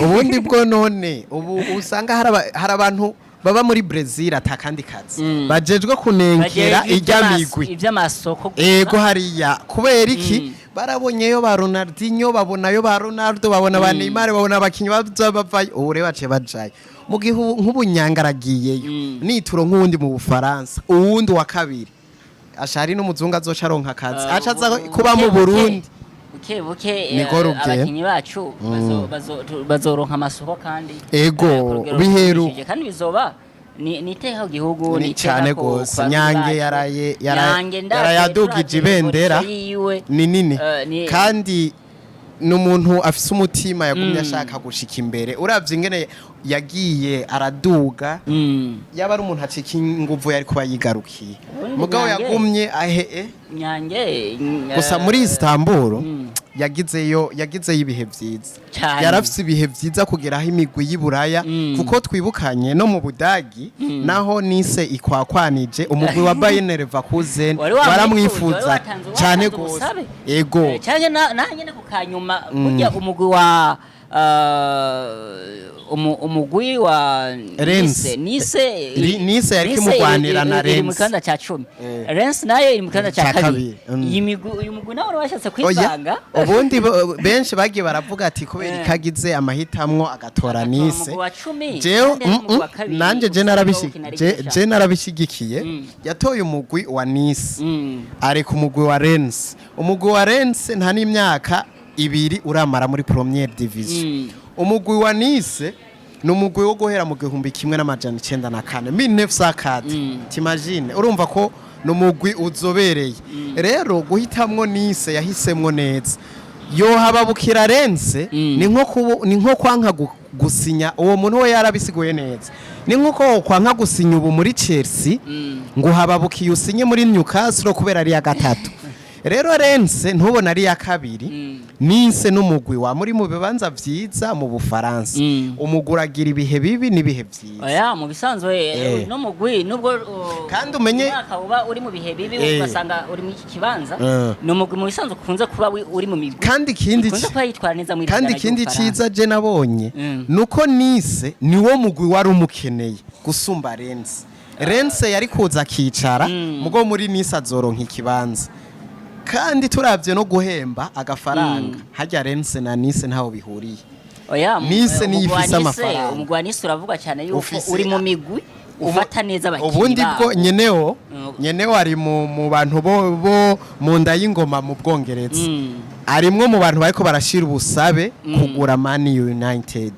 Ubundi bwo none ubu usanga hari abantu baba muri Brazil atakandi kazi bajejwe kunenkera Bajejwe ijya migwi. Iby'amasoko gusa. Ego, hariya kubera iki? Barabonyeyo ba Ronaldinho, babonayo ba Ronaldo, babona ba Neymar, babona abakinyi baza bavayo. Ubu rero baciye bajayo mu gihe nk'ubu nyangaragiyeyo nituro nk'uwundi mu Bufaransa, uwundi wa kabiri ashari n'umuzungu azoca aronka akazi, aca aza kuba mu Burundi. Buke buke Niko rugendo. Abakinyi bacu bazoronka amasoko kandi Ego, ku rugero biheru. rushimishije. Kandi bizoba ni iteka ku gihugu, Ni ni iteka cane ku gose. barundi Nyange bacu. yaraye Nyange yarayadugije turavye ibendera. évolution yiwe. Ni nini. Kandi ni umuntu afise umutima, yagumye ashaka gushika imbere. Uravye ingene yagiye araduga, yaba ari umuntu acika inguvu yari kuba yigarukiye. Ubundi Mugabo yagumye ahe Nyange Gusa muri Istanbul yagizeyo ibihe vyiza. Cane. Yarafise ibihe vyiza kugeraho imigwi y'Iburaya, kuko twibukanye no mu Budagi naho Nise ikwakwanije umugwi wa Bayer Leverkusen Wari wamwifuje, waramwifuza wari watanze cane watanze gose. ubusabe. Ego. Canke nanjye ku kanyuma burya umugwi wa umugwi wa Rennes. Nice. Nice yariko Nice imugwanira na iri mu Rennes. kibanza ca 10. Rennes nayo iri mu kibanza ca Ca kabiri. kabiri. Iyi migwi, uyu mugwi nawe wari washatse Oya, kwivanga. ubundi benshi bagiye baravuga ati kubera ikagize amahitamwo agatora Agatora Nice. umugwi wa 10, Jewe kandi ari umugwi wa kabiri nanje je usanzwe wawukina ari gishasha. je narabishigikiye. Yatoye umugwi wa Nice, areka umugwi wa Rennes. Umugwi wa Rennes nta n'imyaka 2 uramara muri Première Division. Umugwi wa Nice ni umugwi wo guhera mu 1904, 1904, t'imagines? Urumva ko ni umugwi uzobereye. Rero guhitamwo Nice, yahisemwo neza. Yohababukira Rennes, ni nko kwanka gusinya. Uwo muntu we yarabisiguye neza, ni nko kwanka gusinya ubu muri Chelsea ngo uhababukiye usinye muri Newcastle kubera ari iya gatatu. Rero Rennes ntubona ari iya kabiri. Nice n'umugwi wa muri mu bibanza vyiza mu Bufaransa. Umugwi uragira ibihe bibi n'ibihe vyiza. Oya, mu bisanzwe no mugwi nubwo Kandi umwaka uba uri mu bihe bibi, ugasanga uri mu iki kibanza, ni umugwi mu bisanzwe ukunze kuba uri mu migwi Kandi ikindi ikunze kuba yitwara neza mu kandi ihiganwa ikindi ry'Ubufaransa. ciza je nabonye nuko Nice niwo mugwi wari umukeneye gusumba Rennes. Rennes yari kuza akicara, mugo muri Nice azoronka ikibanza. Kandi turavye no guhemba agafaranga, harya Rennes na Nice ntaho bihuriye. Oya, Nice niyo umugwi wa ifise Nice, amafaranga. umugwi wa Nice uravugwa cyane yuko uri mu migwi ufata neza abakinyi Ubundi bwo babo. nyenewo nyenewo ari mu bantu bo mu nda y'ingoma mu Bwongereza. Arimwo mu bantu bariko barashira ubusabe kugura Man United.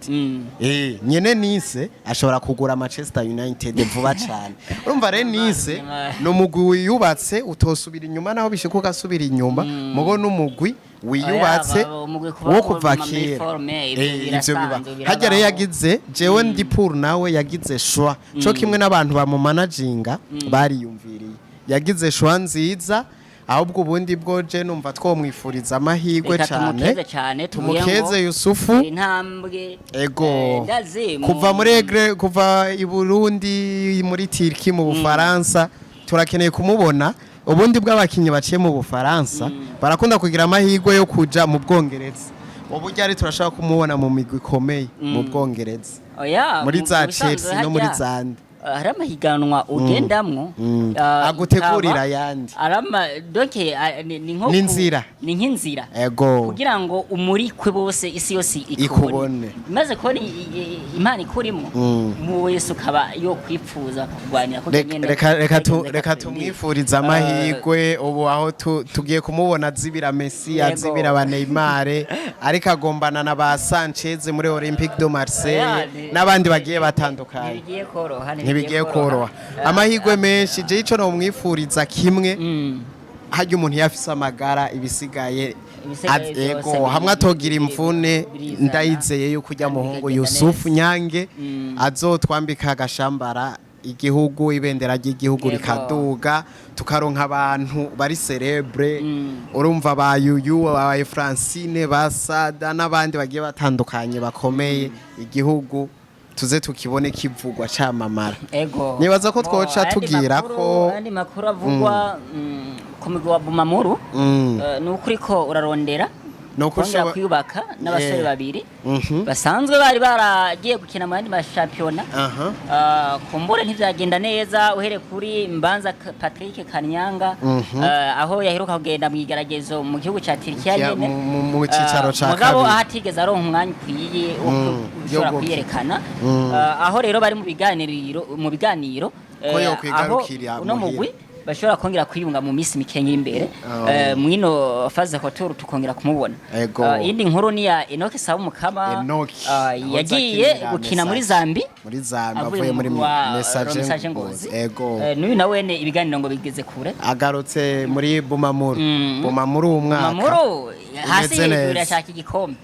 Nyene Nice ashobora kugura Manchester United vuba cane. Urumva rero Nice ni umugwi wiyubatse, utosubira inyuma naho bishika ugasubira inyuma, mugo n'umugwi wiyubatse. Oya, umugwi kuba wo kuva muri kera. forme, ivyo Ivyo biba. birasanzwe, Harya rero birabaho. Yagize, jewe ndi pour nawe, yagize choix co kimwe n'abantu bamumanaginga bariyumviriye, yagize choix nziza. Ahubwo ubundi bwo je numva twomwifuriza amahirwe Reka cane. Tumukeze cane, tuvuge ngo Tumukeze Yusufu. Intambwe Ego. Ndazi Kuva muri Egre, kuva i Burundi, muri Turki, mu Bufaransa, turakeneye kumubona. Ubundi bw'abakinyi baciye mu Bufaransa barakunda kugira amahirwe yo kuja mu Bwongereza. Uburyo ari turashaka kumubona mu migwi ikomeye mu Bwongereza, Oya, muri za mu bisanzwe Chelsea no muri harya, zande. Hari amahiganwa ugendamwo Agutegurira ikaba ayandi. Arama donc ni nko N'inzira. Ni nk'inzira Ego. kugira ngo umurikwe bose, isi yose ikubone. Ikubone. Imaze kubona impano ikurimwo, mu wese ukaba yo kwipfuza kurwanira ko nyene Reka reka tumwifurize amahirwe. Ubu aho tugiye kumubona azibira Messi, Yego. azibira ba Neymar, ariko agombana na ba Sanchez muri Olympique de Marseille n'abandi bagiye batandukanye. Ntibigiye koroha. Ntibigiye koroha. Amahirwe menshi. Je ico nomwifuriza kimwe, harya umuntu iyo afise amagara, ibisigaye Ibisigaye byose ego, hamwe atogira imvune, birizana, ndayizeye yuko ujya kandi muhungu bikagenda Yusufu neza. Nyange azotwambika agashambara igihugu, ibendera ry'igihugu rikaduga, tukaronka abantu bari célèbre. Urumva ba Yuyu, ba Francine, ba Sada n'abandi bagiye batandukanye bakomeye, igihugu tuze tukibone kivugwa camamara. Ego. Nibaza ko Bo, twoca ayandi tugira ko ayandi makuru avugwa ku mugwi wa Bumamuru, ni ukuri ko urarondera Ni uko kongera kwiyubaka n'abasore babiri basanzwe bari baragiye gukina mu yandi mashampiyona. Kumbure ntivyagenda neza, uhere kuri Mbanza Patrick Kanyanga, aho yaheruka kugenda mu igeragezo mu gihugu ca Turkiya nyene, mu cicaro ca mugabo kabiri. aho atigeze aronka umwanya ukwiye wo gushobora yo kwiyerekana. Aho rero bari mu biganiro Ko yokwigarukira aho uno muhira. mugwi bashobora kongera kwiyunga mu minsi mike imbere, Oh. mwino phase retour tukongera kumubona. Ego. Iyindi nkuru ni ya Enoch Sabumukama, Enoch aho yagiye azakinira gukina muri Message. Zambi, Muri Zambi, avuye avuye muri mu wa Message Message Ngozi. Ngozi. Ego. N'uyu nawe ne ibiganiro ngo bigeze kure. Agarutse muri Bumamuru. Bumamuru uwu mwaka Mamuru hasi umeze hejuru neza. irashaka igikombe.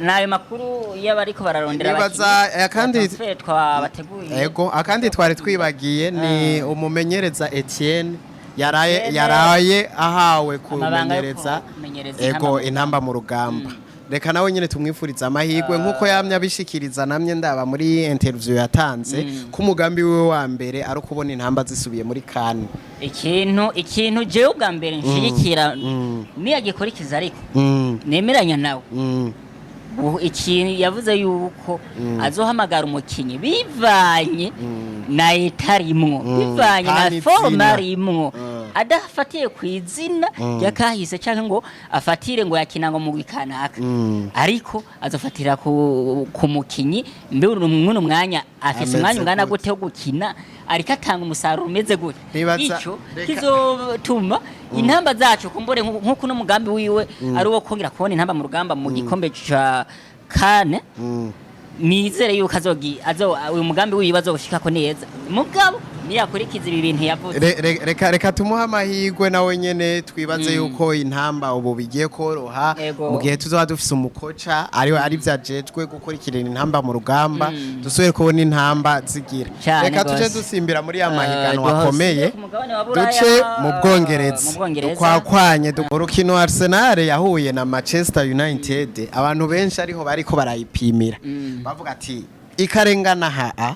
N'ayo makuru y'abariko bararondera Nibaza, abakinyi kandi transfer twabateguriye. Ego, akandi twari twibagiye ni umumenyereza Etienne yaraye Etienne. yaraye ahawe Amabanga yo kumenyereza kumenyereza ego intamba intamba mu rugamba. Reka nawe nyine tumwifuriza amahirwe, nk'uko yamye abishikiriza, namye ndaba muri interview yatanze ko umugambi wiwe wa mbere ari ukubona intamba zisubiye muri CAN. Ikintu jewe ubwa mbere nshigikira niyagikurikiza, ariko nemeranya nawe, ikintu yavuze yuko azohamagara umukinyi bivanye na état arimwo, bivanye na Kandi forme izina. arimwo, adafatiye ku izina ryakahise cyangwa ngo afatire ngo yakina ngo mugwi kanaka, ariko azofatira ku mukinyi mbe mwuno mwanya afise Ameze umwanya ungana gute? gute wo gukina, ariko atanga umusaruro umeze gute. Ico kizotuma intamba zacu kumbure nk'uko uno mugambi wiwe ari uwo kongera kubona intamba mu rugamba mu gikombe ca CAN. Nizere yuko azogi azo uyu mugambi wiwe azoshikako neza, mugabo niyakurikiza ibi bintu yavuze. Reka tumuhe amahirwe nawe nyene, twibaze yuko intamba ubu bigiye koroha Ego. mu gihe tuzoba dufise umukoca ari vyajejwe gukurikirana intamba mu rugamba, dusubire kubona intamba zigira. Cane Reka tuje gose. dusimbira muri ya mahiganwa akomeye, Ku mugabane wa Buraya, duce mu Bwongereza, mu Bwongereza. dukwakwanye urukino Arsenal yahuye na Manchester United. Abantu benshi ariho bariko barayipimira, bavuga ati ikarengana haa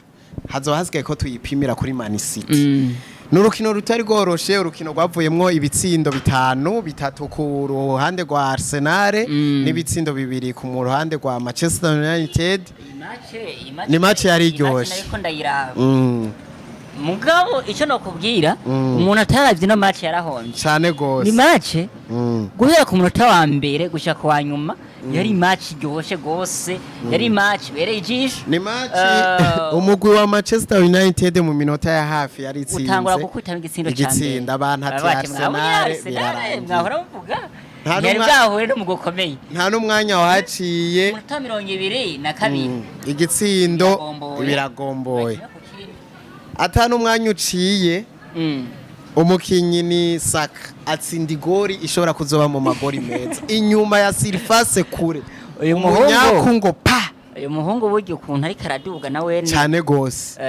hazoba hasigaye ko tuyipimira kuri Man City. Ni urukino rutari rworoshe, urukino rwavuyemwo ibitsindo bitanu, bitatu ku ruhande rwa Arsenal n'ibitsindo bibiri ku ruhande rwa Manchester United. Ni match yari iyi match iryoshe. Nariko ndayiraba, mugabo icyo nokubwira, umuntu ataravye ino match yarahomvye. Cane gose. Ni match guhera ku munota wa mbere gushika ku wa nyuma yari match iryoshe gose, yari match ibereye ijisho. Ni match umugwi wa Manchester United mu minota ya hafi yari itsinze Utangura gukubitamo igitsindo ca mbere. Igitsinda, abantu ati Baravuga ati, "Mwabonye Arsenal Arsenal, birarangiye." mwahora muvuga Nta Ntiyari bwahure n'umugwi ukomeye. Nta n'umwanya wahaciye. Umunota 22. Igitsindo. Biragomboye. Biragomboye. Kimwe ku kindi. Ata n'umwanya uciye, umukinyi ni Saka atsinda igori ishobora kuzoba mu magori meza inyuma ya surface kure. Uyu muhungu- Umunyaku ngo pa. Uyu muhungu burya ukuntu ariko araduga nawe ni Cyane gose.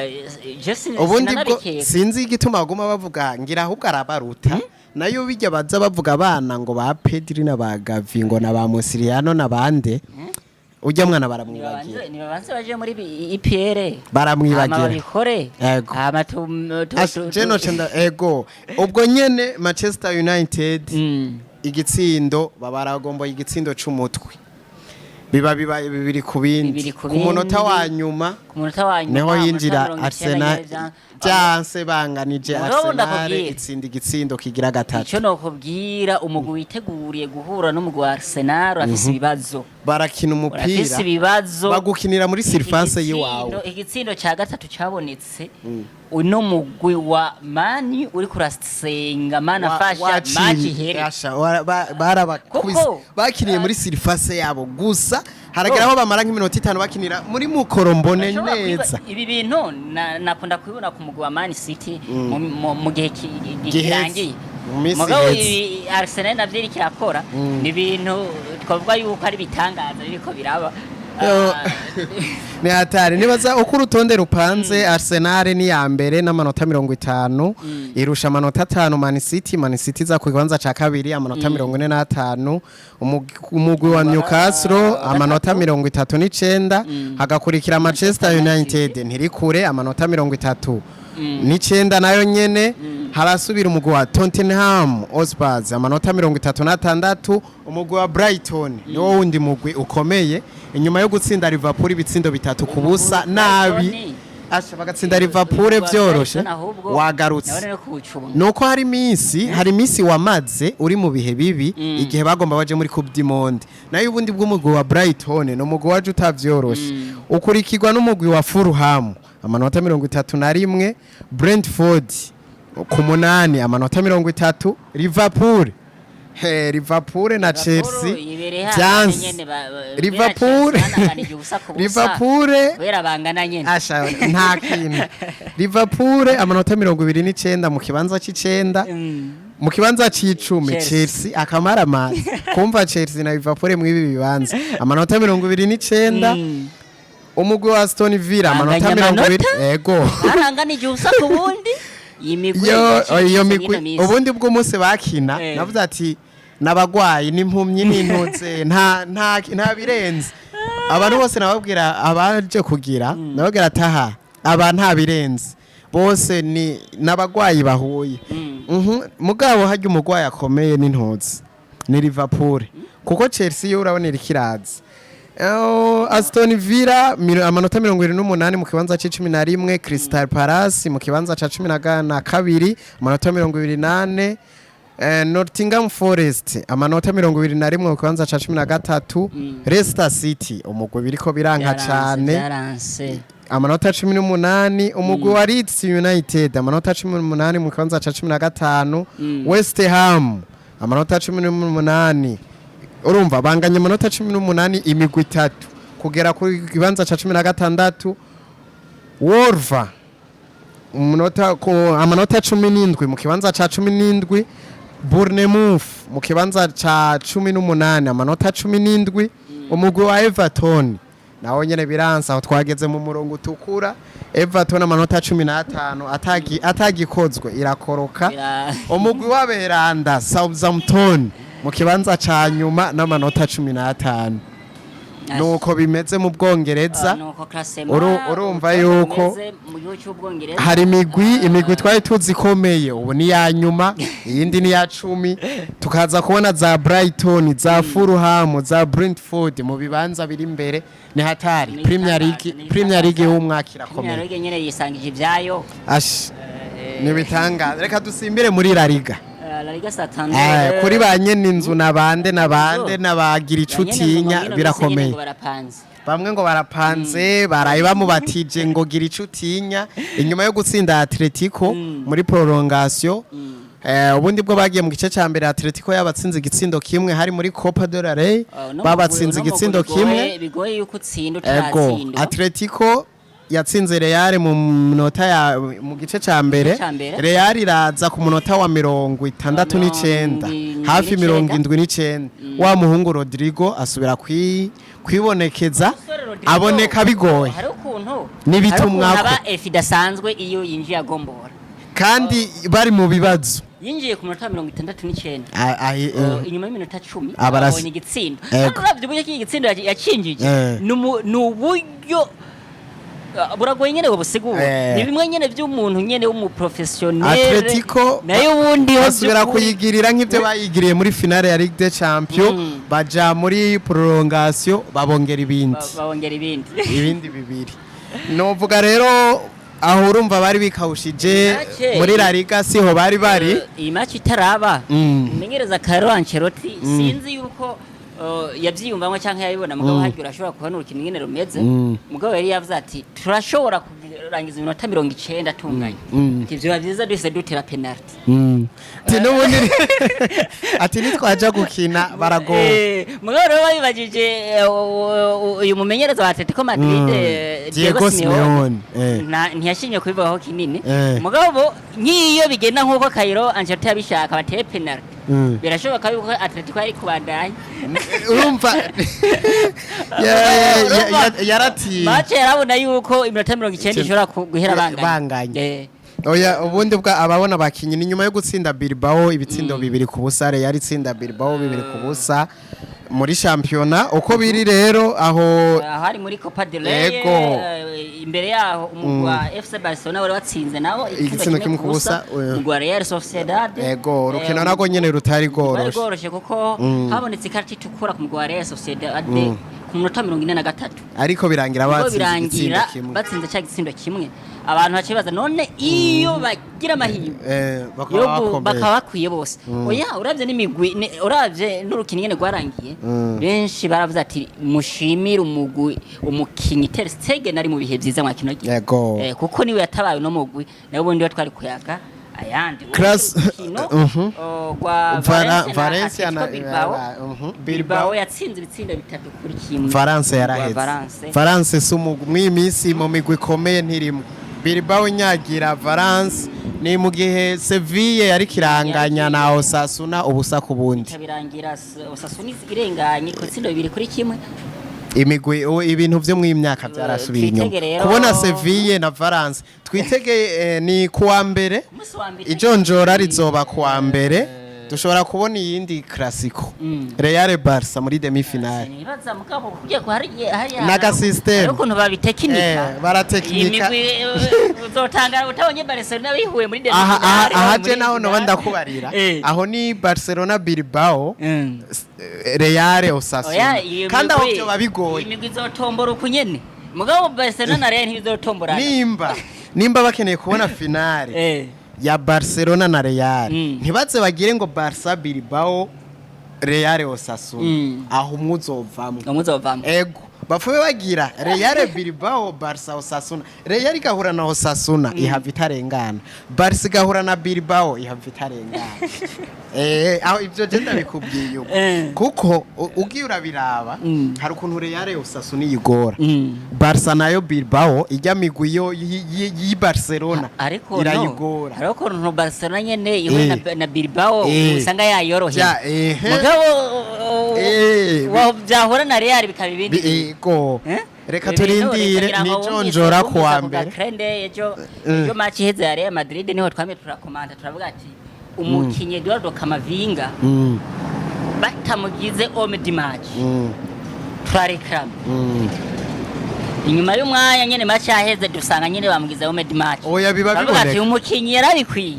Je Ubundi bwo sinanabikeka. sinzi igituma baguma bavuga, ngira ahubwo arabaruta. Nayo bijya baza bavuga abana ngo ba Pedri na ba Gavi ngo na ba Musiriano na bande, ujya mwana baramwibagira. Nibabanze baje muri EPL. Baramwibagira. Hama babikore. Ego. Hama Je noce ego ubwo nyene Manchester United igitsindo babaragomboye, igitsindo c'umutwe, biba bibaye 2 ku bindi. 2 ku Ku munota bindi. wa nyuma Ku munota wa nyuma, niho umunota yinjira 90 Arsenal nyene byanse, banganije. Mugabo Arsenal ndakubwira. itsinda igitsindo kigira gatatu. Ico nokubwira, umugwi witeguriye guhura n'umugwi wa Arsenal urafise ibibazo. Barakina Urafise umupira ibibazo. bagukinira muri surface y'iwawe. Igitsindo ca gatatu cabonetse, uno mugwi wa Mani uriko urasenga Mana fasha match ihere. Asha, barabakubise. Kuko- Bakiniye muri surface yabo gusa, haragera aho bamara nk'iminota 5 bakinira muri mukorombone Bashobora neza. Ibi bintu nakunda kubibona ku mugwi wa Man City mu gihe Giheze. kirangiye. Mu minsi Mugabo iheze. ibi Arsenal navyo iriko irakora ni ibintu twavuga yuko ari ibitangaza biriko biraba. Yo. Ah, Ni hatari. Nibaza uko urutonde rupanze, Arsenal ni ya mbere n'amanota 50, irusha amanota 5 Man City. Man City iza ku kibanza ca kabiri, amanota 45. Umugwi wa Newcastle amanota 39, hagakurikira Manchester United ntiri kure, amanota 39 nayo nyene. Harasubira umugwi wa Tottenham Hotspur, amanota 36. Umugwi wa Brighton niwo wundi mugwi ukomeye inyuma yo gutsinda Liverpool ibitsindo 3-0 nabi. Brighton. Asha, bagatsinda Liverpool vyoroshe. Ahubwo, Wagarutse. nawe no kuwucunga. Nuko hari iminsi wamaze uri mu bihe bibi igihe bagomba baje muri Coupe du Monde. Nayo ubundi bw'umugwi wa Brighton ni umugwi waje utavyoroshe. Ukurikirwa n'umugwi wa Fulham, amanota 31, Brentford ku munani, amanota 30, Liverpool, he Liverpool na Chelsea Yibereye hahandi vyanse. nyene Liverpool bera Chelsea bananganije 0-0. Liverpool Kubera bangana nyene. Asha, nta kintu. Liverpool amanota 29 mu kibanza c'icenda. Mu kibanza c'icumi Chelsea. Chelsea, akamaramaza kumva Chelsea na Liverpool mw'ibi bibanza, amanota 29. Umugwi wa Aston Villa amanota Banganya 20. amanota? Ego. Baranganije ubusa ku bundi, iyi migwi Yo, yacitse iyo mw'ino migwi minsi. ubundi bw'umunsi bakina, navuze ati nabagwayi n'impumyi n'intutse, nta birenze. Abantu bose nababwira, abaje kugira nababwira ataha aba nta birenze, bose ni nabagwayi bahuye. Mugabo harya umugwayi akomeye n'intuzi ni Liverpool, kuko Chelsea yo urabona iriko iraza. Aston Villa amanota 78 mu kibanza c'icumi na rimwe, Crystal Palace mu kibanza ca 12, amanota 24, Nottingham Forest amanota 21 mu kibanza ca 13, Leicester City, umugwi biriko biranka Vyaranse, cane, vyaranse. amanota 18, umugwi wa Leeds United amanota 18 mu kibanza ca 15, West Ham amanota 18. Urumva banganya amanota 18 imigwi itatu kugera ku kibanza ca 16. Wolves umunota ku amanota 17 mu kibanza ca 17, Bournemouth mu kibanza ca 18, amanota 17. Umugwi wa Everton nawo nyene biransa, aho twageze mu murongo utukura. Everton amanota 15, atagikozwe irakoroka. Umugwi w'aberanda Southampton mu kibanza ca nyuma n'amanota 15. Nuko bimeze mu Bwongereza. Nuko classement Urumva urutonde yuko rumeze mu gihugu cy'Ubwongereza. hari imigwi twari tuzi ikomeye, ubu ni ya nyuma, iyindi ni ya 10. Tukaza kubona za Brighton, za Fulham, za Brentford mu bibanza biri imbere. Ni hatari. Ni Premier League, ni Premier League ibitangaza. y'umwaka Premier irakomeye. League nyene yisangije ibyayo. Ash, ni ibitangaza. Reka dusimbire muri La Liga. La Liga Santander. Kuri ba nyene inzu nabande nabande nabagira ico utinya, birakomeye. Barapanze. Bamwe ngo barapanze, baraye bamubatije ngo gira ico utinya inyuma yo gutsinda Atletico muri prolongation. Ubundi bwo bagiye mu gice ca mbere Atletico yabatsinze igitsindo kimwe, hari muri Copa del Rey, babatsinze igitsindo kimwe. Bigoye yuko utsinda Ego, utaratsindwa. Atletico yatsinze Real mu munota ya mu gice ca mbere. Ca mbere. Real iraza ku munota wa 69, 79. hafi 79, wa muhungu Rodrigo asubira kwibonekeza, Umusore Rodrigo, aboneka bigoye. Hari ukuntu N'ibitumwako. hari ukuntu aba efi idasanzwe iyo yinjiye agombora. Kandi bari mu bibazo. Yinjiye ku munota wa 69. Inyuma y'iminota 10 abonye igitsindo. Ego. Kandi uravye uburyo iki gitsindo yacinjije, ni uburyo buragoye nyene busigura. Ni bimwe nyene vy'umuntu nyene w'umuprofessionnel. Atletico nayo ubundi ho basubira vy'ukuri- kuyigirira nk'ibyo bayigiriye muri finale ya Ligue des Champions, baja muri prolongation babongera ibindi. Babongera ibindi. Ibindi bibiri. Novuga rero aho urumva bari bikawushije muri La Liga siho bari bari. Iyi match itaraba, umumenyereza Carlo Ancelotti sinzi yuko yavyiyumvamwo canke yabibona, mugabo harya urashobora kubona urukino ingene rumeze. Mugabo yari yavuze ati turashobora kurangiza iminota 90 tunganye, ati vyoba vyiza duhise dutera penalty. Ati n'ubundi ati nitwaja gukina baragowe. Mugabo rero babibajije uyu mumenyereza wa Atletico Madrid, Diego Simeone, ntiyashimye kubivugaho kinini. Mugabo nk'iyo bigenda nk'uko Carlo Ancelotti yabishaka, bateye penalty, birashoboka yuko Atletico yari kubandanya. Urumva yaratiye. Match yarabona yuko iminota 90 ishobora guhera banganye. Banganye. Oya, ubundi bwa ababona abakinyi ni nyuma yo gutsinda Bilbao ibitsindo 2-0. Real itsinda Bilbao 2-0 muri shampiyona uko biri rero aho. Aho ari muri Copa del Rey. Ego. Imbere yaho umugwi wa FC Barcelona wari watsinze nawo igitsindo 1-0, oya. Umugwi wa Real Sociedad. Ego, urukino narwo nyene rutari rwari rworoshe. rworoshe kuko habonetse ikarita itukura ku mugwi wa Real Sociedad ku munota 43. Ariko birangira Ubwo batsinze igitsindo birangira kimwe. batsinze cya gitsindo kimwe. Abantu baciye baza none iyo bagira amahirwe bakaba yo bakomeye. bakaba bakwiye bose. Oya, uravye n'imigwi uravye n'urukino ingene rwarangiye, benshi baravuze ati mushimire umugwi umukinyi Ter Stegen ari mu bihe vyiza mwa kino gihe. Yego. Kuko niwe yatabaye uno mugwi, nawe ubundi we twari kuyaga ayandi. Urukino rwa Valencia Valencia na na Atletico Bilbao. Bilbao yatsinze ibitsindo 3-1. Valence Rwa yaraheze. Valence. Valence si umugwi mw'iyi minsi mu migwi ikomeye ntirimo. Bilbao nyagira Valence, ni mu gihe Sevilla yari kiranganya na Osasuna 0-0. Ikabirangira Osasuna irenganye ku bitsindo 2-1. Imigwi ibintu vyo mw'iyi myaka byarasubiye inyuma. Twitege rero- Kubona Sevilla na Valence twitege, ni kuwa mbere. Umunsi wa mbere. Ijonjora rizoba kuwa mbere, dushobora kubona iyindi Clasico, Real Barca muri demi finale. Nibaza mugabo kugiye ko hari hari N'aga system. hari ukuntu babitekinika. Baratekinika. Iyi migwi uzotangara utabonye Barcelona bihuye muri demi Aha aha finale, aha muri je naho noba finale. ndakubarira. Aho ni Barcelona Bilbao, Real Osasuna. Oya, iyo Kandi aho migwi- byo babigoye. iyi migwi izotombora uku nyene, mugabo Barcelona na Real ntibizotomborana. Nimba bakeneye kubona finale ya Barcelona na Real, ntibaze bagire ngo Barca Bilbao, Real Osasuna. Aho umwe uzovamwo. Umwe uzovamwo. Ego, bapfume bagira Real Bilbao, Barca Osasuna. Real igahura na Osasuna ihava itarengana, Barca igahura na Bilbao ihava itarengana. Aho ibyo je ndabikubwiye ubu. Kuko ugiye urabiraba, hari ukuntu Real Osasuna iyigora, Barca nayo Bilbao, ijya migwi yo y'i Barcelona Ariko no irayigora. hariho ukuntu Barcelona nyene ihuye na Bilbao usanga yayoroheye. Ja, ehe. Mugabo byahura na Real bikaba ibindi. Ego. Eh? Reka Ibi bintu turindire reka ngira ngo nijonjora wumvise kuwa ako mbere. gakrende ejo match iheze ya Real Madrid, niho twamye turakomanda turavuga ati umukinyi Eduardo Camavinga batamugize homme du match turareklama. Inyuma y'umwanya nyene match yaheze dusanga nyene bamugize homme du match. Oya, biba Turavuga ati biboneka. umukinyi yarabikwiye.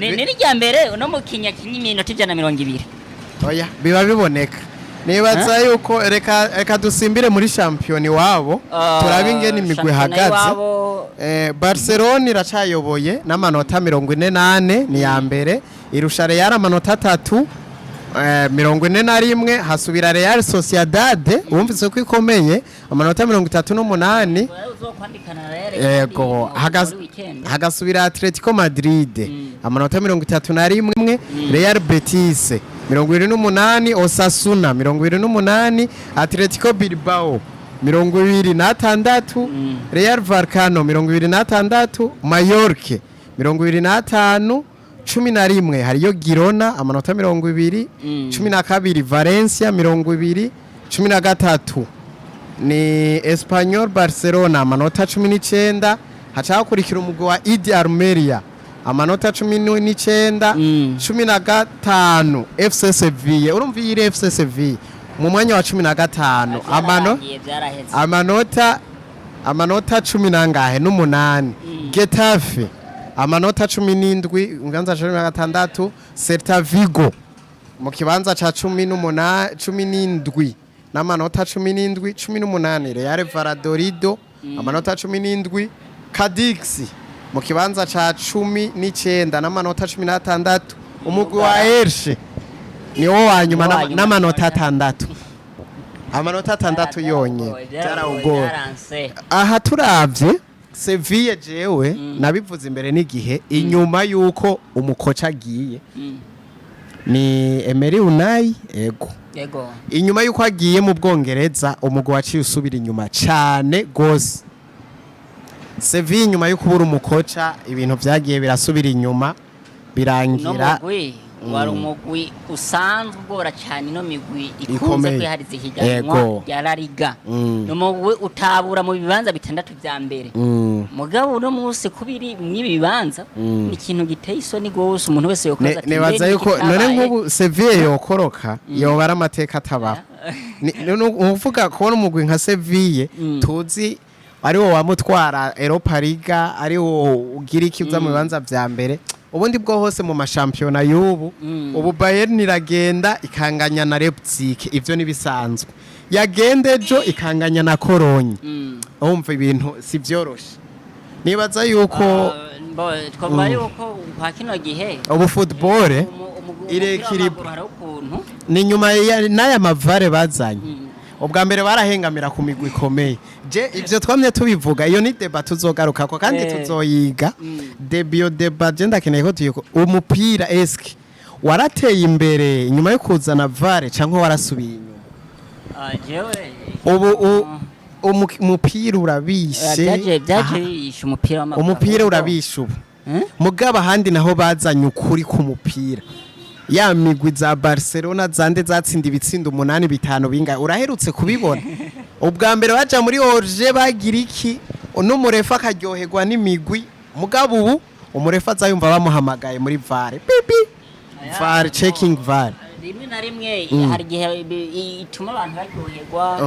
Ni n'irya mbere uno mukinyi akinye iminota 120. Oya, biba biboneka. Nibaza yuko reka dusimbire muri shampiyona iwabo, turabe ingene imigwi Shampiyona ihagaze. iwabo. Barcelona iracayoboye n'amanota 44, ni ya mbere, irusha Real amanota 3. 41. Hasubira Real Sociedad, wumvise ko ikomeye, amanota 38. Uzokwambikana na Real Yego, kandi muri weekend. Hagasubira Atletico Madrid, amanota 31, Real Betis 28, Osasuna 28, Atletico Bilbao 26, Real Vallecano 26, Mallorca 25, 11 hariyo Girona, amanota 20, 12 Valencia 20, 13 ni Espanyol Barcelona, amanota 19. Haca hakurikira umugwi wa Idi Almeria, amanota 19. 15 FC Sevilla. Urumva iyi iri FC Sevilla mu mwanya wa 15, Byararangiye, byaraheze. Amanota cumi nangahe n'umunani. Getafe amanota 17 mu kibanza ca 16. Celta Vigo mu kibanza ca 18, 17 n'amanota 17. 18 Real Valladolid, amanota 17. Cadix mu kibanza ca 19 n'amanota 16. Umugwi wa Elche niwo wa nyuma Niwo wa nyuma. n'amanota 6, amanota 6 yonyene. Byarawugoye. Byaranse. Aha turavye Sevilla, jewe nabivuze imbere n'igihe inyuma yuko umukoca agiye, ni Emery Unai, ego. Inyuma yuko agiye mu Bwongereza, umugwi waciye usubira inyuma cane gose. Sevilla inyuma yo kubura umukoca, ibintu vyagiye birasubira inyuma, Uno birangira mugwi wari umugwi usanzwe ugora cyane ino migwi ikunze Ikomeye. kwihariza ihiganwa rya La Liga. Ni umugwi utabura mu bibanza bitandatu vya mbere. Mugabo uno munsi kubiri mw'ibi bibanza ni ikintu giteye isoni gose, umuntu wese yokoza ati Nibaza "Mbega yuko iki none cyabaye?" nk'ubu Sevilla yokoroka, yoba ari amateka atabaho. Ni uvuga kubona umugwi nka Sevilla tuzi ari wo wamutwara Europa Liga, ari wo ugira iki, uza mu bibanza vya mbere ubundi bwo hose mu mashampiyona y'ubu. Ubu Bayern iragenda ikanganya na Leipzig, ivyo nibisanzwe, yagenda ejo ikanganya na Cologne. Urumva ibintu si vyoroshe. Nibaza yuko Twavuga yuko kwa kino gihe ubu football umupira irekiri w'amaguru hariho ukuntu ni nyuma n'aya ma VAR bazanye. Ubwa mbere barahengamira ku migwi ikomeye. Je ivyo twamye tubivuga, iyo ni débat tuzogarukako kandi tuzoyiga. Iyo débat je ndakeneye ko tuyiko. Umupira eske warateye imbere inyuma yo kuzana VAR canke warasubiye inyuma? Ah, jewe Ubu umupira urabishe. Byaje Aha, bishe umupira w'amaguru. Umupira urabishe ubu. Eh? Mugabo ahandi naho bazanye ukuri ku mupira, ya migwi za Barcelona zande zatsinda ibitsindo 8, 5, bingahe, uraherutse kubibona. Ubwa mbere baja muri hors-jeu, bagira iki, n'umurefa akaryoherwa n'imigwi. Mugabo ubu umurefa azayumva bamuhamagaye muri VAR, pipi, VAR checking, VAR. Rimwe na rimwe hari igihe ituma abantu baryoherwa,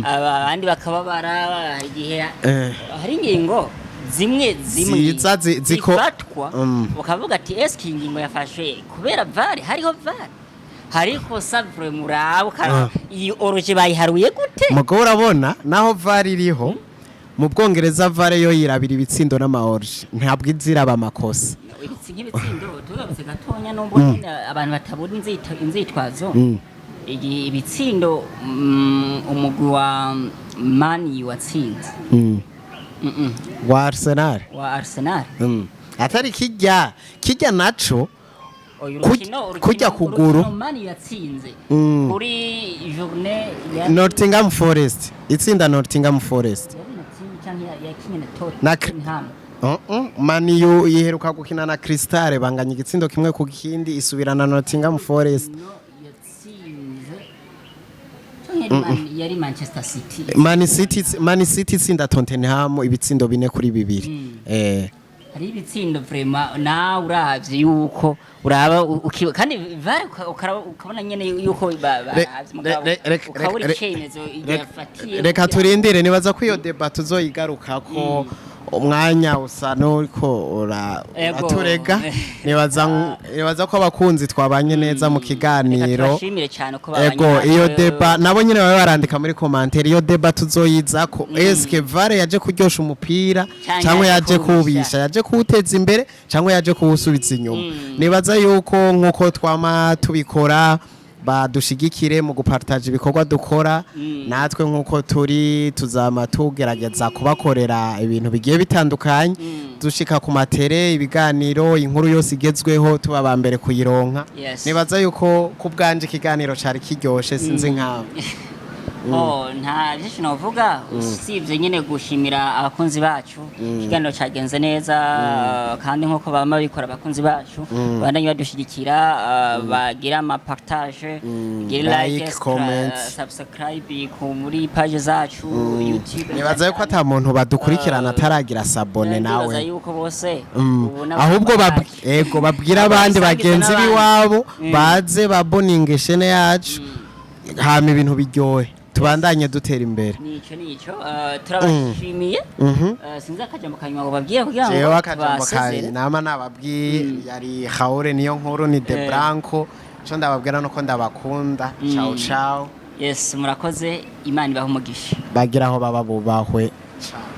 abandi bakababara. Hari igihe hari ingingo zimwe zimwe Ziza zifatwa, ukavuga ati eske iyi ngingo yafashwe kubera VAR? Hariho VAR, hariho savure murabo iyi hors-jeu bayiharuye gute? Mugabo urabona naho VAR iriho mu Bwongereza, VAR yo yirabira ibitsindo n'ama hors-jeu, ntabwo iziraba amakosa. Nk'ibitsindo tugarutse gatonya, nubwo nyine abantu batabona inzitwazo. Ibitsindo umugwi wa Man U watsinze. Wa Arsenal. Wa Arsenal. Atari kijya kijya naco. Oyu Kurya kuguru. Urukino Man U yatsinze kuri journée ya Nottingham Forest, itsinda Nottingham Forest. Yari natsinze canke yakinye na Tottenham? Man U iheruka gukina na Crystal, banganya igitsindo kimwe ku kindi, isubirana na Nottingham Forest. No, yatsinze canke yari Manchester City? Man City, Man City itsinda Tottenham ibitsindo 4-2. Hari ibitsindo vraiment nawe uravye yuko uraba kandi VAR ukabona nyene yuko baravye, mugabo ukabura icemezo yafatiye. Reka turindire, nibaza ko iyo débat tuzoyigarukako. Umwanya usa n'uriko uraturega. Nibaza ko abakunzi twabanye neza mu Reka kiganiro. tubashimire cyane ko babanye Ego, iyo natwe. débat nabo nyine babe barandika muri commentaire, iyo débat tuzoyizako: eske VAR yaje kuryosha umupira Canke cyangwa yaje yaje kuwubisha? kuwubisha, yaje kuwuteza imbere cyangwa yaje kuwusubiza inyuma? Nibaza yuko nkuko twama tubikora. Badushigikire mu gupartaje ibikorwa dukora. Natwe nk'uko turi tuzama tugerageza kubakorera ibintu bigiye bitandukanye, dushika ku matere, ibiganiro, inkuru yose igezweho tuba ba mbere kuyironka. Nibaza yuko ku bwanje ikiganiro cari kiryoshe, sinzi nkawe. Oh, nta byinshi novuga usibye nyine gushimira abakunzi bacu. Ikiganiro cyagenze neza, kandi nk'uko bama babikora, abakunzi bacu bandanye badushyigikira, bagira ama partage, bagire like, like, comment. Subscribe ku muri page zacu YouTube. Nibaza yuko ata muntu badukurikirana ataragira s'abonner. Ndibaza Nawe yuko bose ubu Ahubwo n'abakunzi bacu. ego, babwira abandi Babisangize bagenzi n'abandi. biwabo baze baboninge chaîne yacu, hama ibintu biryohe, tubandanye dutera imbere. Nico turabashimiye. Sinzi akajambo kanyuma ngo babwire kugira ngo Jewe akajambo tubasezere. kawe nama nababwiye, yari Haure niyo nkuru, ni De Branco. Ico ndababwira nuko ndabakunda. Ciao ciao. Yes, murakoze, Imana ibahe umugisha. Bagira aho baba bubahwe. Ciao.